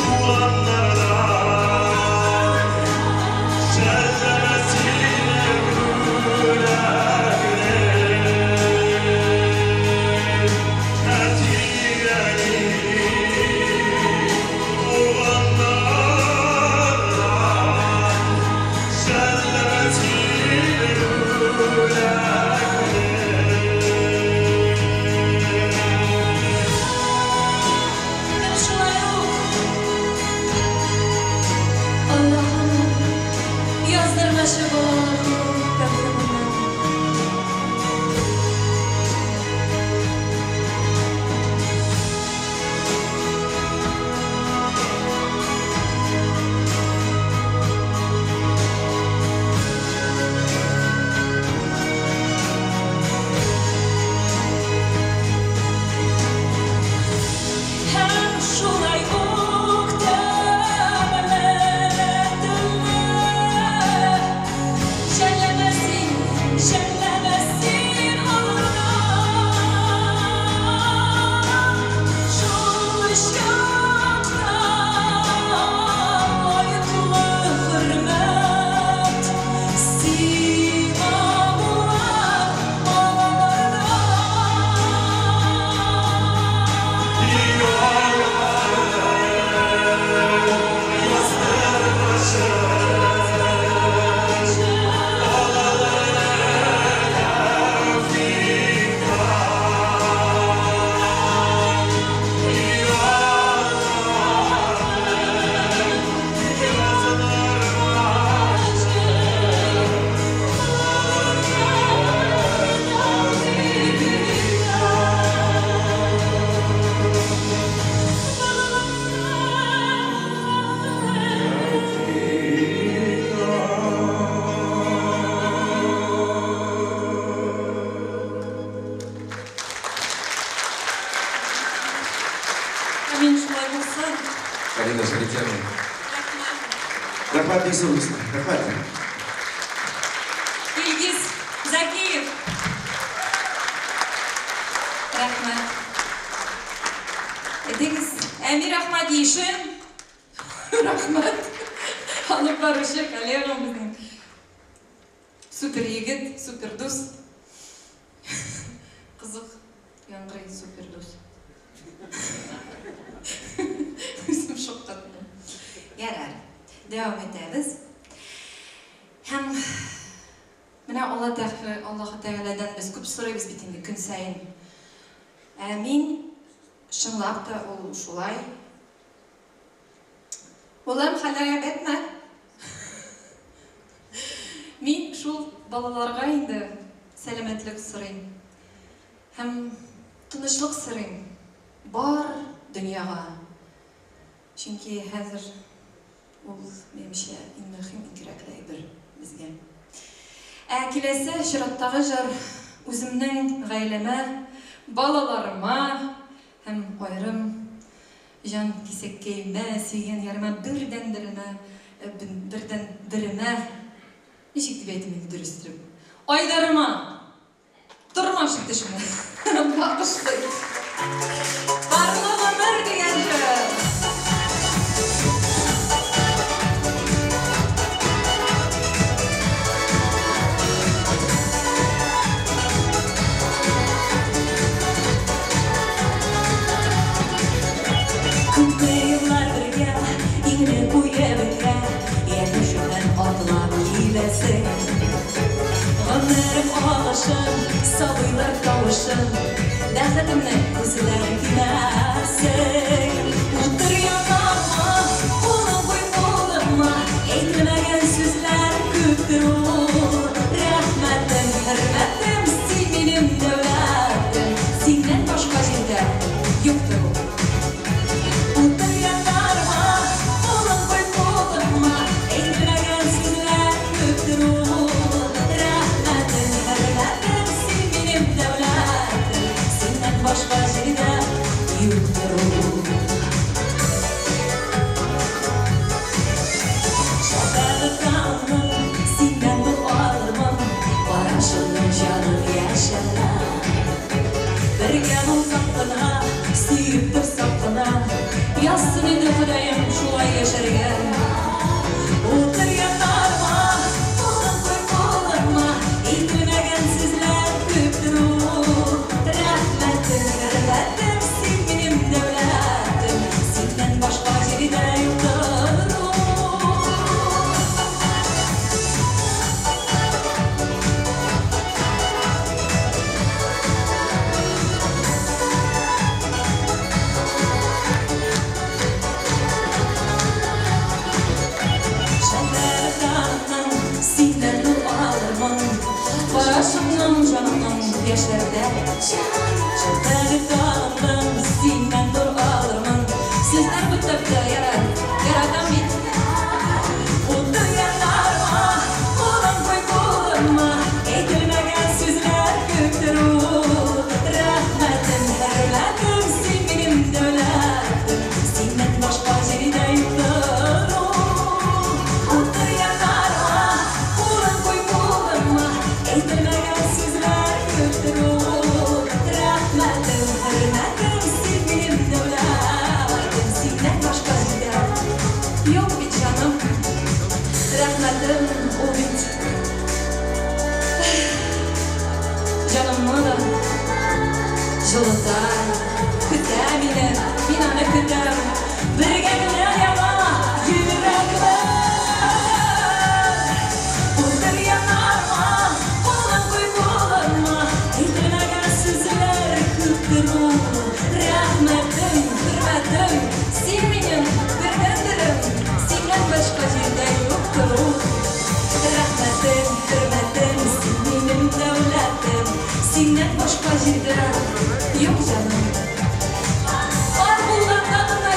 туганнардан жәлләмә син бүләкне. Әти, әни, туганнардан жәлләмә син бүләкне. Һәм шулай ук Аллаһым, яздырмачы балаларымның тәкъдименнән. Һәм шулай ук тәмле телле бик зур, дуслар. Рәхмәт. Илгиз Закиев. Рәхмәт. Әйдәгез, Әмир Әхмәдишин. Рәхмәт. Алып баручы коллегам безнең. Супер егет, супер дус. Кызык яңгырый супер дус. Үзем шаккаттым. Ярар. Дәвам итәбез. Һәм менә Алла Тәгалә, Аллаһы Тәгаләдән без күп сорыйбыз бит инде көн саен. Ә мин чынлап та ул шулай. Улым, хәлләргә бетмә. Мин шул балаларга инде сәламәтлек сорыйм. Һәм тынычлык сорыйм бар дөньяга. Чөнки хәзер ул, минемчә, иң мөһим, иң кирәкле әйбер безгә. Ә киләсе чираттагы җыр үземнең гаиләмә, балаларыма һәм аерым җан кисәккәемә, сөйгән ярыма, бердәнберемә, бердәнберемә, ничек дип әйтим инде дөрес итеп, Айдарыма! Тормыш иптәшемә багышлыйм. Парлы гомер дигән җыр! Күпме еллар бергә, иңне куеп иңгә, Янәшәдән атлап киләсең. Гомерем агышын, сабыйлар тавышын, Бәхетемне күзләр кимәсен. Утыр яныма, кулың куй кулыма, Әйтелмәгән сүзләр күптер ул. Рәхмәтем, хөрмәтем, син минем дәүләтем, Синнән башка җирдә юктыр ул. Утыр яннарыма, кулың куй кулыма, Әйтелмәгән сүзләр күптер ул. Рәхмәтем, хөрмәтем, син минем дәүләтем, Синнән башка җирдә юктыр ул. Шәфәгать таңның синнән нур алырмын, Карашыңның җаным яшәрә. Бергә булсак кына, сөеп торсак кына, Язсын иде Ходаем шулай яшәргә. Утыр яннарыма, кулың куй кулыма, Әйтелмәгән сүзләр күптер ул. Рәхмәтем, хөрмәтем, син минем дәүләтем, Синнән башка җирдә юктыр ул. Шәфәгать таңның синнән нур алырмын, Карашыңның җанымның яшәрдә. Шәфәгать таңның синнән нур алырмын. Сүзләр күп тапты, ярар, яратам бит. Утыр яннарыма, кулың куй кулыма, Әйтелмәгән сүзләр күптер ул. Рәхмәтем, хөрмәтем, син минем дәүләтем, Синнән башка җирдә юктыр ул. Утыр яннарыма, кулың куй кулыма, Әйтелмәгән сүзләр күптер ул. Рәхмәтем, хөрмәтем, син минем дәүләтем, Синнән башка җирдә юк бит, җаным. Рәхмәтем ул бит җанымны да җылыта, көтә мине, мин аны көтәм. Бергә генә яна йөрәкләр. Утыр яннарыма, кулың куй кулыма, Әйтелмәгән сүзләр күптер ул. Рәхмәтем, хөрмәтем, син минем бердәнберем, Синнән башка җирдә юктыр ул. Рәхмәтем, хөрмәтем, син минем дәүләтем, Синнән башка җирдә юк, җаным. Пар булганда гына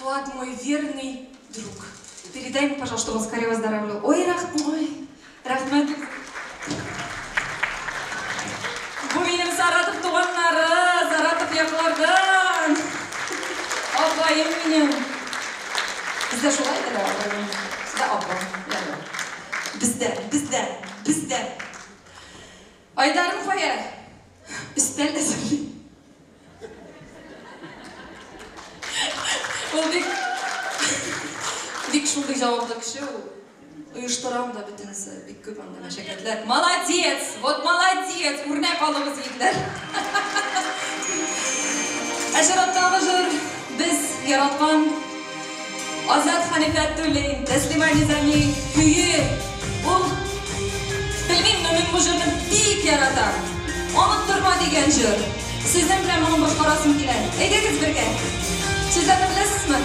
Фуат мой верный друг. Передай ему, пожалуйста, чтобы он скорее выздоравливал. Ой, рах... Ой, рәхмәт. Бу минем Саратов туганнары, Саратов яклардан. Апаем минем. Бездә шулай да, апаем. Бездә апа. Бездә, бездә, бездә. Айдарым кая? Өстәл әзерли. Ул бик бик шундый җаваплы кеше ул. Оештырам да бөтенесе, бик күп анда мәшәкатьләр. Молодец! Вот молодец! Үрнәк алыгыз, егетләр. Ә чираттагы җыр без яраткан Азат Ханифәтуллин, Тәслимә Низами көе. Ул белмим, но мин бу җырны бик яратам. Оныттырма дигән җыр. Сезнең белән моны башкарасым килә. Әйдәгез бергә. Сүзләрне беләсезме?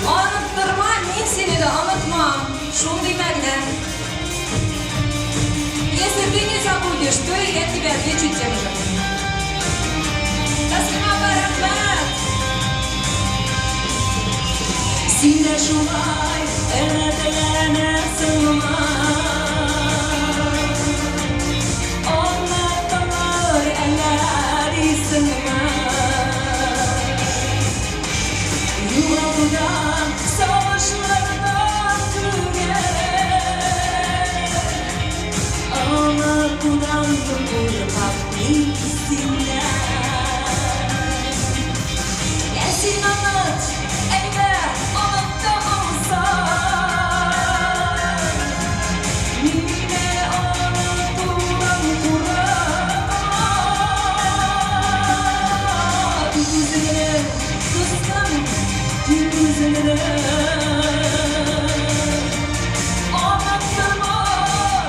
Оныттырма, мин сине дә онытмам. Шундый мәгънә. Если ты не забудешь, то и я тебе отвечу тем же. Тәслимә апа, рәхмәт! Син дә шулай өметләнәсеңме? Онытылыр әллә дисеңме? Югалтудан, сагышлардан түгел, Онытудан куркам мин синнән. Ә син оныт, әйдә, оныта алсаң. Мине онытудан курыкма. Тик үзеңне, дустым, тик үзеңне. Оныттырма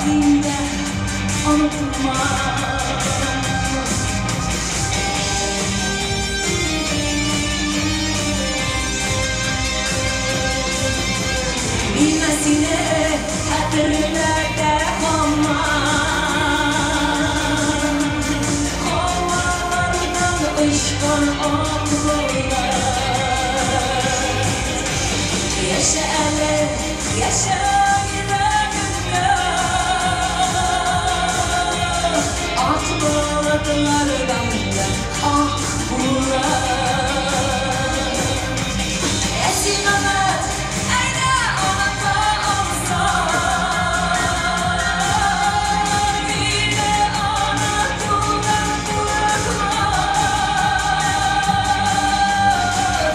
мине, онытма. Мин сине хәтерләрдә һаман. Һавалардан очкан ак болыт. Яшә әле, яшә йөрәгемдә. Ак болытлардан да ак булып. Ә син оныт, әйдә оныта алсаң. Мине онытудан курыкма.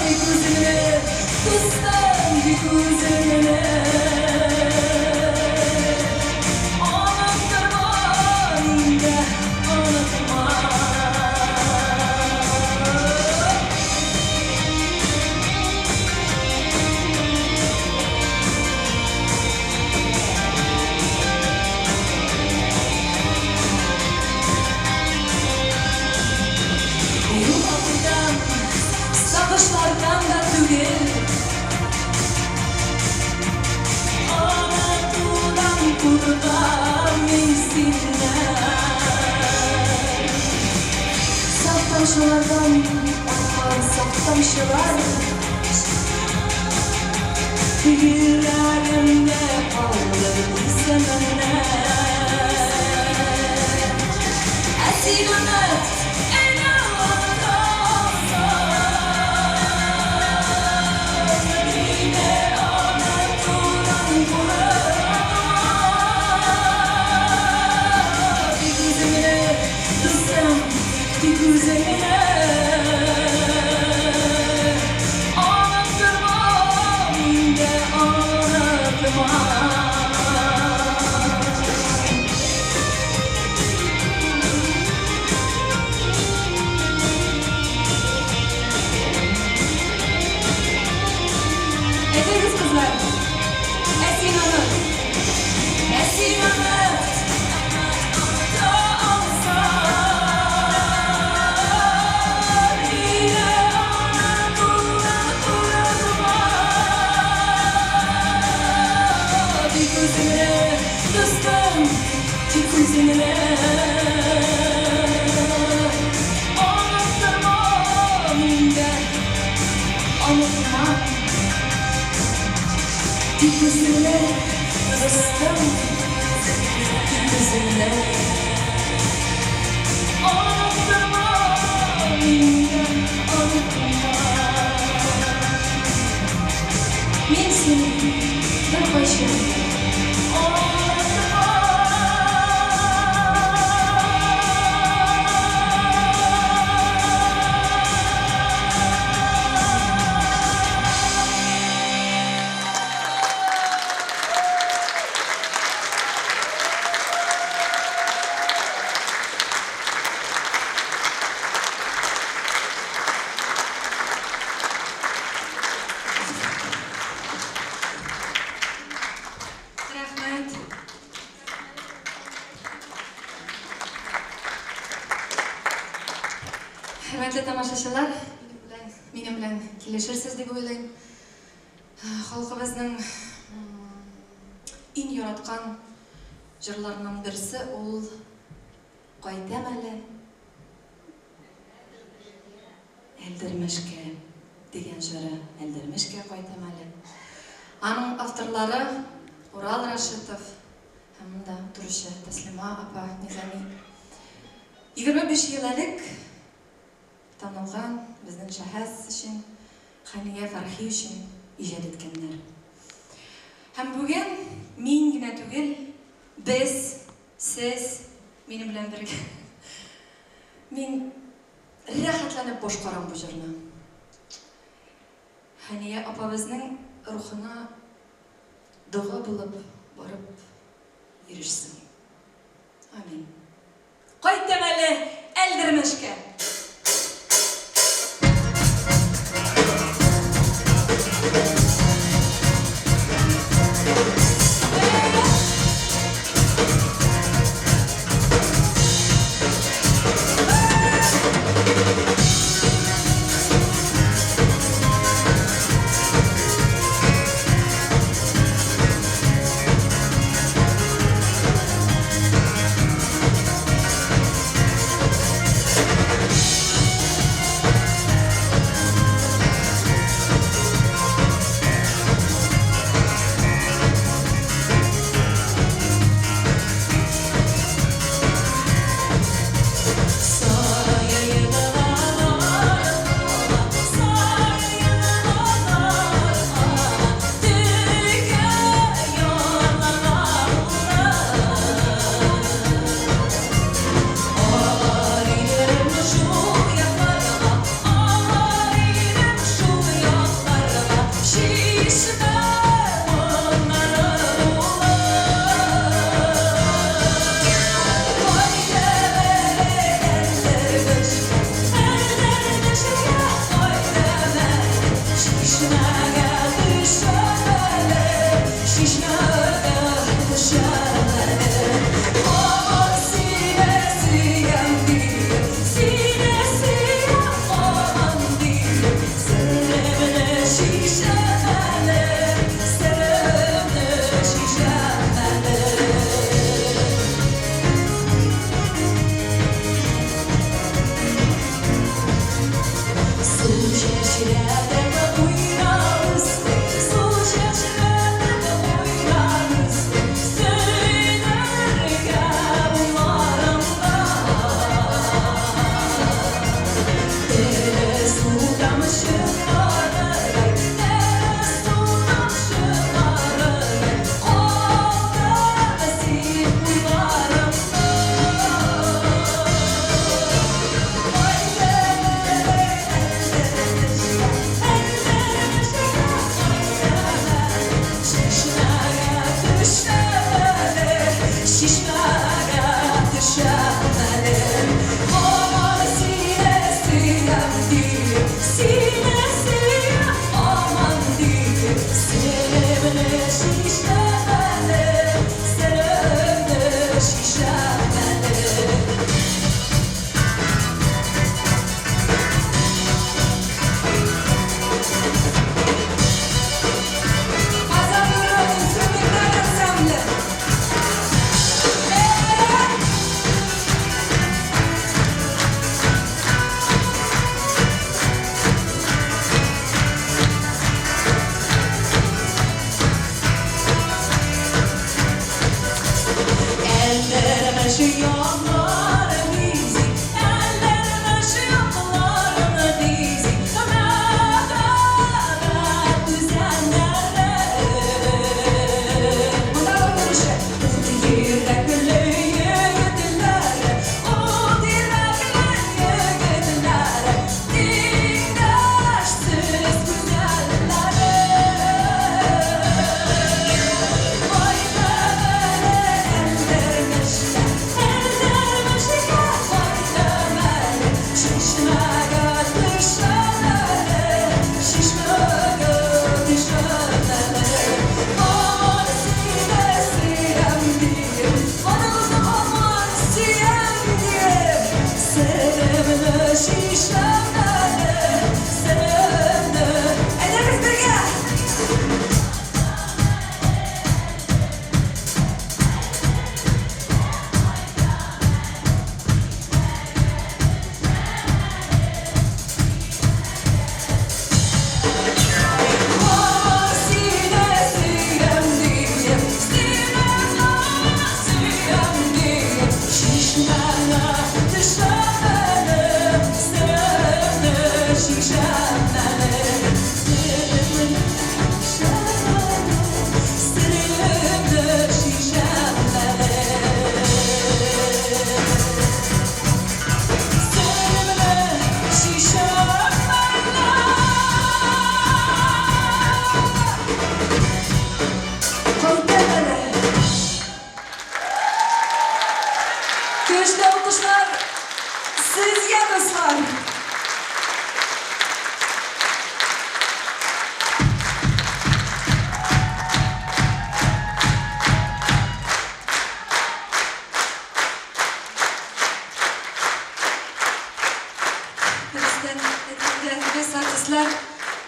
Тик үзеңне, дустым, тик үзеңне. Оныттырма мине, онытма. Югалтудан, сагышлардан да түгел. Онытудан куркам мин синнән. Саф тамчылардан аккан саф тамчылар Йөрәгемдә калды исемеңнән. Ә син оныт, әйдә оныта алсаң. Мине онытудан курыкма. Тик үзеңне, дустым, тик үзеңне. Оныттырма мине, онытма. Әйдәгез, кызлар. Ә син оныт. Ә син оныт. Оныта алсаң. Мине онытудан курыкма. Тик үзеңне, дустым, тик үзеңне. Оныттырма мине, онытма. Тик үзеңне, дустым, тик үзеңне Оныттырма мине, оныттырма. Мин сине беркайчан онытмам. Рәхмәт. Хөрмәтле тамашачылар, минем белән килешерсез дип уйлыйм. Халкыбызның иң яраткан җырларының берсе ул Кайтам әле Әлдермешкә дигән җыры, Әлдермешкә кайтам әле. Аның авторлары Урал Рашитов һәм монда утыручы Тәслима апа Низами. 25 ел элек танылган безнең шәхес өчен, Хәния Фәрхи өчен иҗат иткәннәр. Һәм бүген мин генә түгел, без, сез, минем белән бергә. Мин рәхәтләнеп башкарам бу җырны. Хәния апабызның рухына дога булып барып ирешсен. Амин. Кайтам әле Әлдермешкә!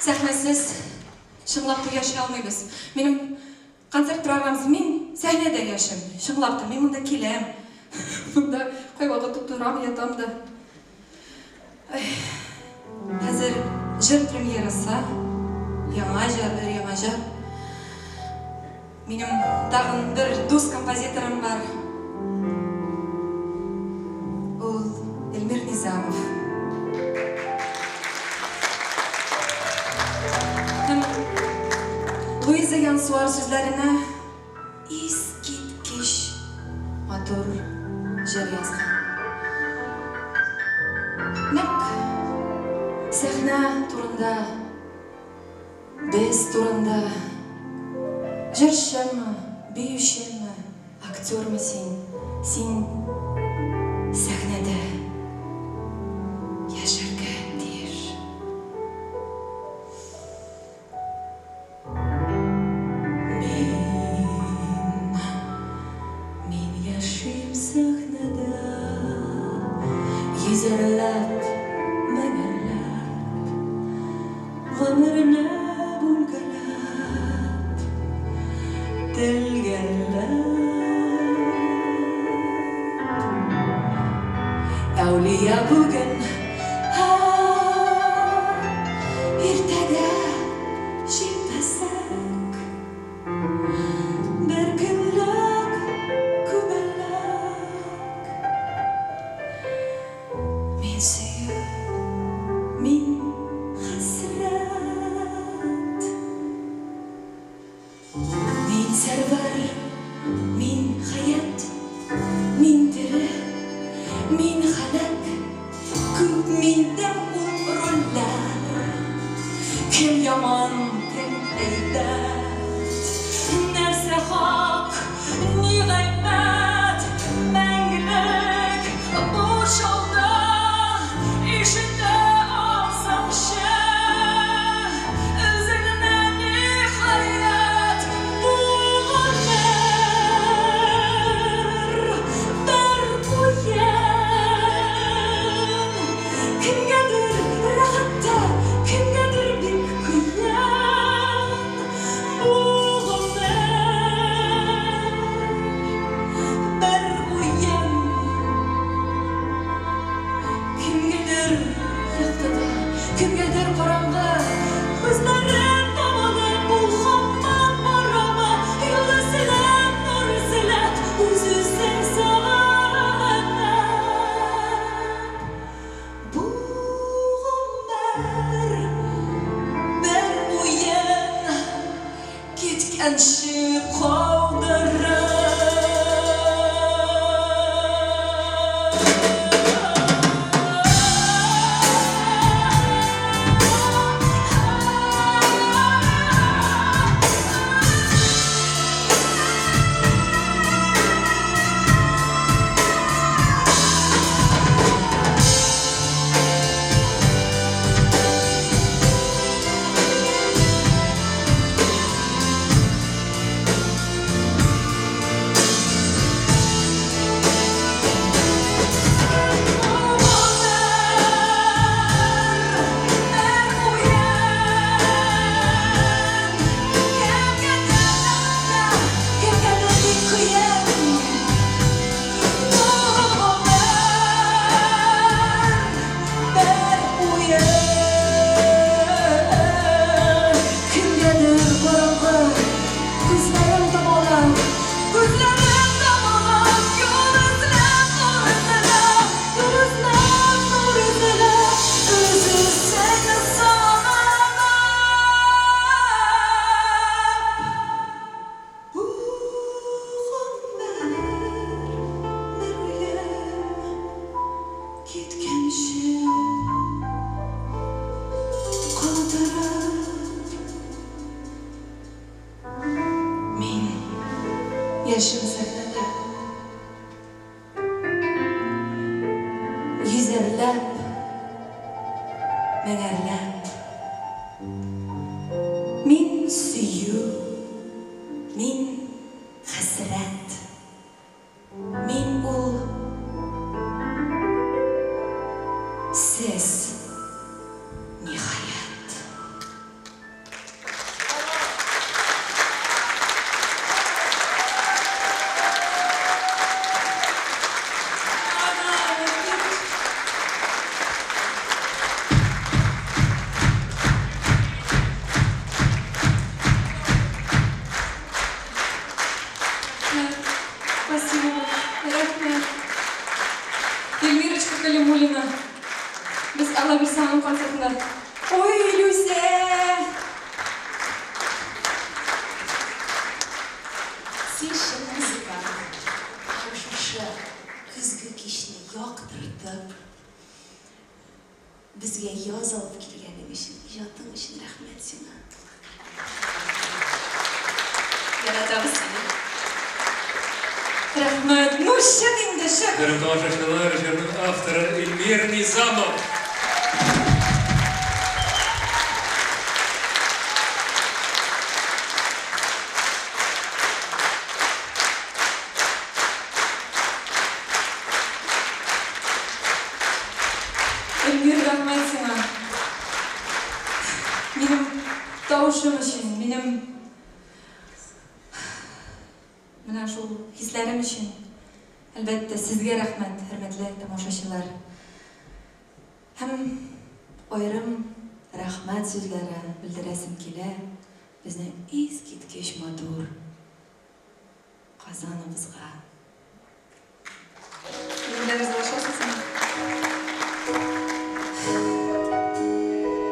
Сәхнәсез чынлап та яши алмыйбыз. Минем концерт программасы, мин сәхнәдә яшим. Чынлап та, мин монда киләм. Монда кайвакыт утырам, ятам да. Хәзер җыр премьерасы, яңа җыр, өр-яңа җыр. Минем тагын бер дус композиторым бар. Ул Эльмир Низамов. Һәм Луиза Янсуар сүзләренә искиткеч матур җыр язган. Нәкъ сәхнә турында, без турында. Җырчымы, биючеме, актермы син, син сәхнәдә яшәргә тиеш. Мин, мин яшим сәхнәдә, Йөзәрләп, меңәрләп, Гомерне бүлгәләп, телгәләп. Әүлия бүген, иртәгә җилпәзәк, Бер көнлек күбәләк. Мин сөю, мин хәсрәт. Мин сәрвәр, мин хәят, мин тере, мин һәлак. Күп миндә ул рольләр. Кем яман, кем әйбәт. Нәрсә хак, ни гайбәт. Мәңгелек бу шауда ишетә алсаңчы. Үзеңне, ниһаять, бу гомер бер уен. Кемгәдер рәхәттә, кемгәдер бик кыен. Бу гомер бер уен. Кемгәдер яктыда, кемгәдер караңгы. Күзләрем тамалып, ул һаман барамы? Юл эзләп, нур эзләп, үз-үзен сагынып. Бу гомер бер уен, киткәнче калдырып. Кемгәдер бик кыен. Бу гомер бер уен. Кемгәдер караңгы, күзләрем томалап, күзләрем томалап, юл эзләп, нур эзләп, юл эзләп, нур эзләп, үз-үзеңне сагынып. Бу гомер бер уен, киткәнче калдырып. Мин яшим сәхнәдә, йөзәрләп, меңәрләп. Мин сөю, мин хәсрәт. Мин ул сез, ниһаять. өчен рәхмәт сиңа. Яратабыз сине. Рәхмәт. Ну, чык инде, чык. Хөрмәтле тамашачылар, җырның авторы Эльмир Низамов. Эльмир, рәхмәт сиңа. Минем тавышым өчен, минем менә шул хисләрем өчен, әлбәттә, сезгә рәхмәт, хөрмәтле тамашачылар. Һәм аерым рәхмәт сүзләре белдерәсем килә безнең искиткеч матур Казаныбызга. Минем белән ризалашасызмы?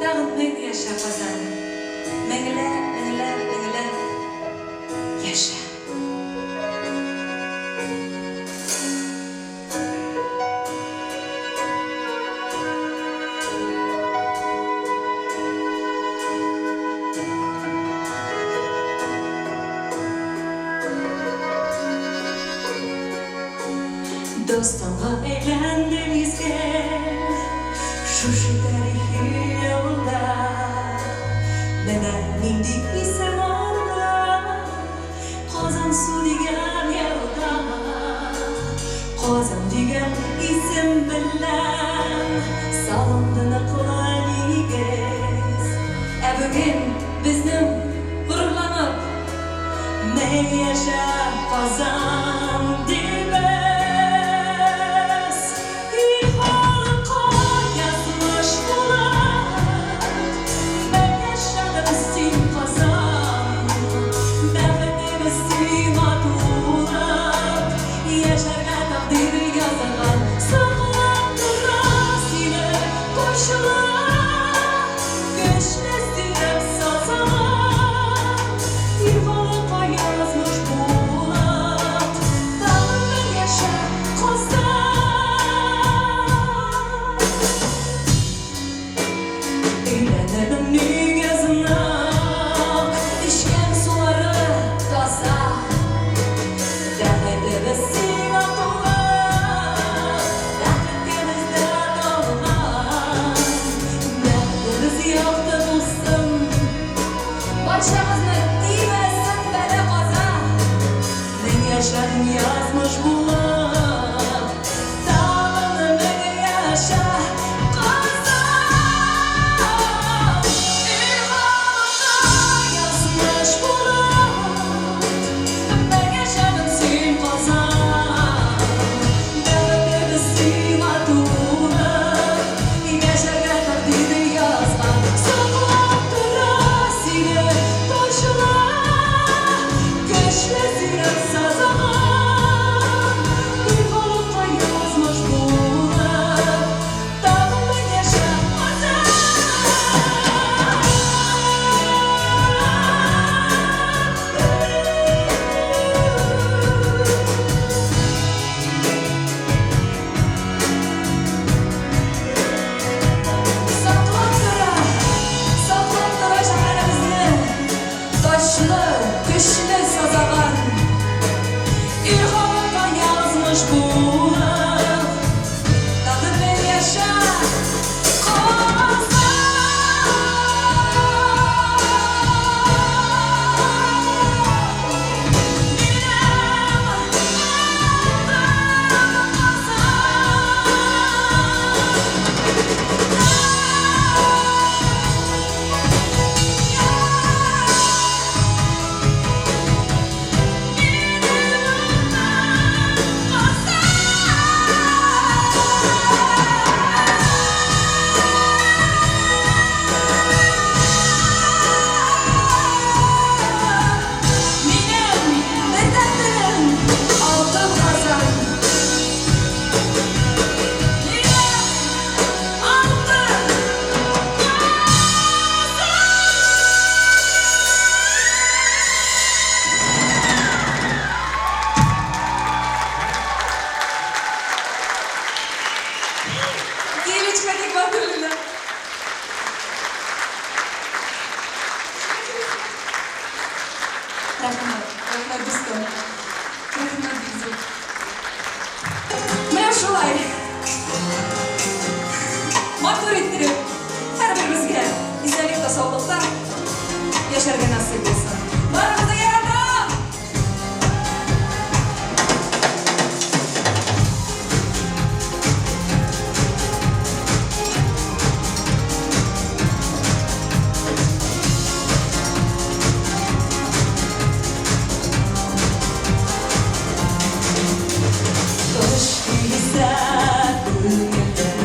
Тагын мең яшә, Казан! Меңләп, меңләп, меңләп яшә! Дастанга әйләнде мизгел Шушы тарихи елда. Менә нинди исем анда, Казансу дигән елга. Казан дигән исем белән Салынды ныклы нигез. Ә бүген безнең горурланып. Мең яшә, Казан, дибез. Ил халыкка язмыш булып, Мең яшәдең син, Казан. Бәхетебез сиңа тулып, Яшәргә тәкъдир язган. Саклап тора сине кошлар, Көчле сирәк сазаган. Ил халыкка язмыш булып, Тагын мең яшә, Казан. Өйләнермен нигез нык, Эчкән сулары таза. Бәхетебез сиңа туган, Бәхеткә без дә талган. Бәхетебез якты булсын, Барчабызны тимәсен бәла-каза. Мең яшәдең язмыш булып, Тагын мең яшә, Казан. Ил халыкка язмыш булып, Мең яшәдең син, Казан. Бәхетебез сиңа тулып, Яшәргә тәкъдир язган. Саклап тора сине ташлар, Көчле сирәк сазаган. Рәхмәт, рәхмәт, дустым. Рәхмәт бик зур. Менә шулай. Матур иттереп, һәрберебезгә исәнлек тә саулыкта яшәргә насыйп булсын. Барыгызны яратам! Кош килсә күңелдән,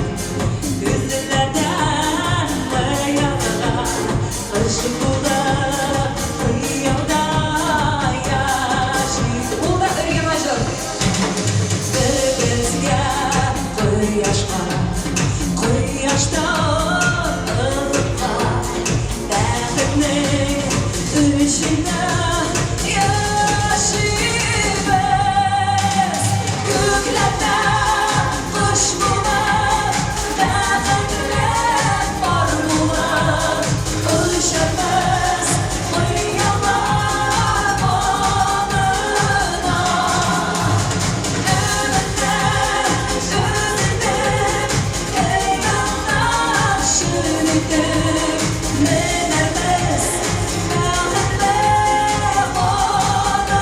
Өзеләдән хыялга, Кош булып хыялда яши. Ул да өр-яңа җыр. Бер безгә кояшка, Кояштан ылыкка, Бәхетнең үченә яшибез. Күкләрдә кош булып, бәхетле пар булып, очарбыз хыяллар канына. Өметләр өзелеп, хыяллар чын итеп, менәрбез бәхетле канына.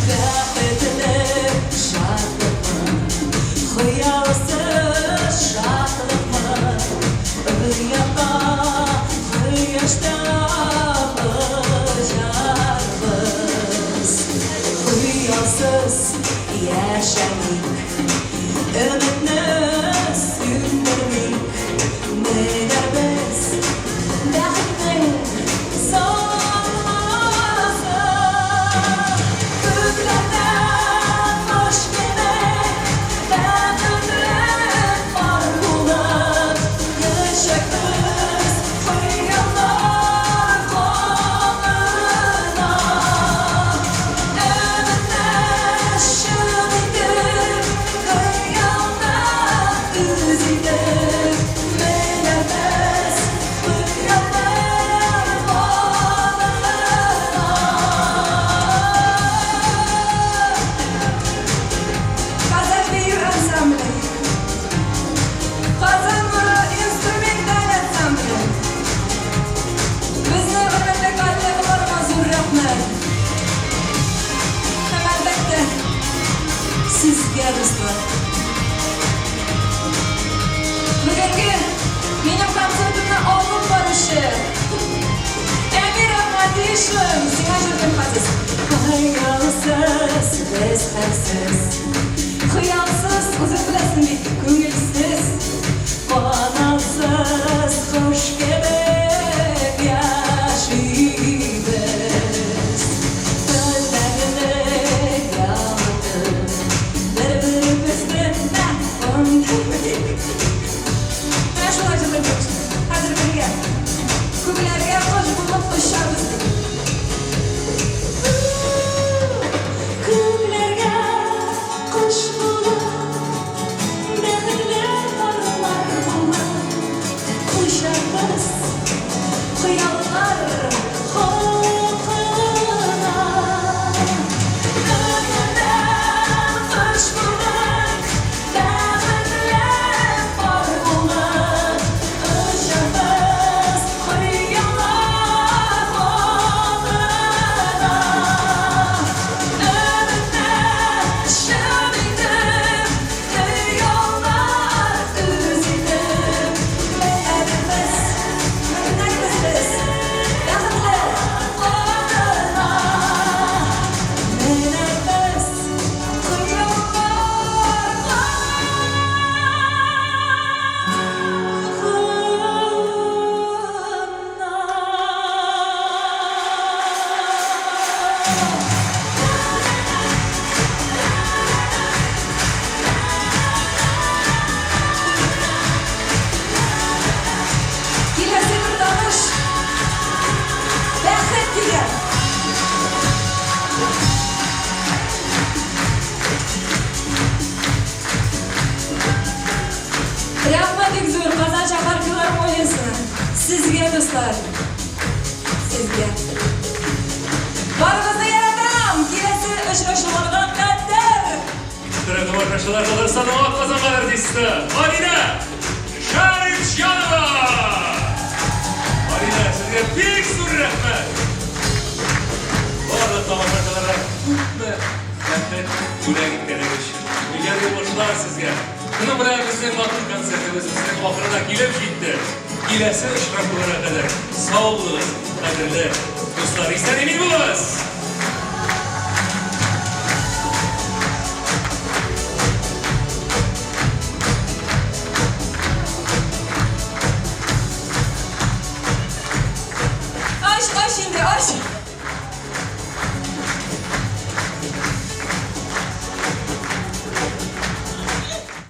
Бәхетле шатлыкмы, хыялсыз шатлыкмы, Оятта, кояшта очарбыз. Хыялсыз яшәмик, өметне сүндермик, менәрбез бәхетнең салмасы. Күкләрдә кош кебек, бәхетле пар булып, яшәрбез хыяллар канына. Өметне чын итеп, хыялны үз итеп, менәрбез хыяллар канына. Казан бию ансамбле. Казан нуры инструменталь ансамбле. Безнең хөрмәтле коллегаларыма зур рәхмәт. Һәм әлбәттә, сезгә, дуслар. Бүгенге минем концертымны алып баручы Әмир Ахмадишин, сиңа җырдым хәзер. Хыялсыз без хәлсез, Хыялсыз, үзең беләсең бит, күңелсез. Канатсыз кош кебек яшибез. Көннәрне якты, бер-беребезне онытмыйк. Менә шулай җырлыйм. Хәзер бергә. Күкләргә кош булып очабыз дип. Күкләргә кош булып, бәхетле Сезгә, дуслар. Сезгә. Барыгызны яратам! Киләсе очрашуларга кадәр! Кычкырып тамашачылар Татарстанның атказанган артисты Алинә Шәрипҗанова! Алинә, сезгә бик зур рәхмәт! Барлык тамашачыларга күпме бәхет бүләк иткәнегез өчен. Иҗади уңышлар сезгә! Шуның белән безнең матур концертыбыз үзенең ахырына килеп җитте. Киләсе очрашуларга кадәр сау булыгыз, кадерле дуслар! Исән-имин булыгыз!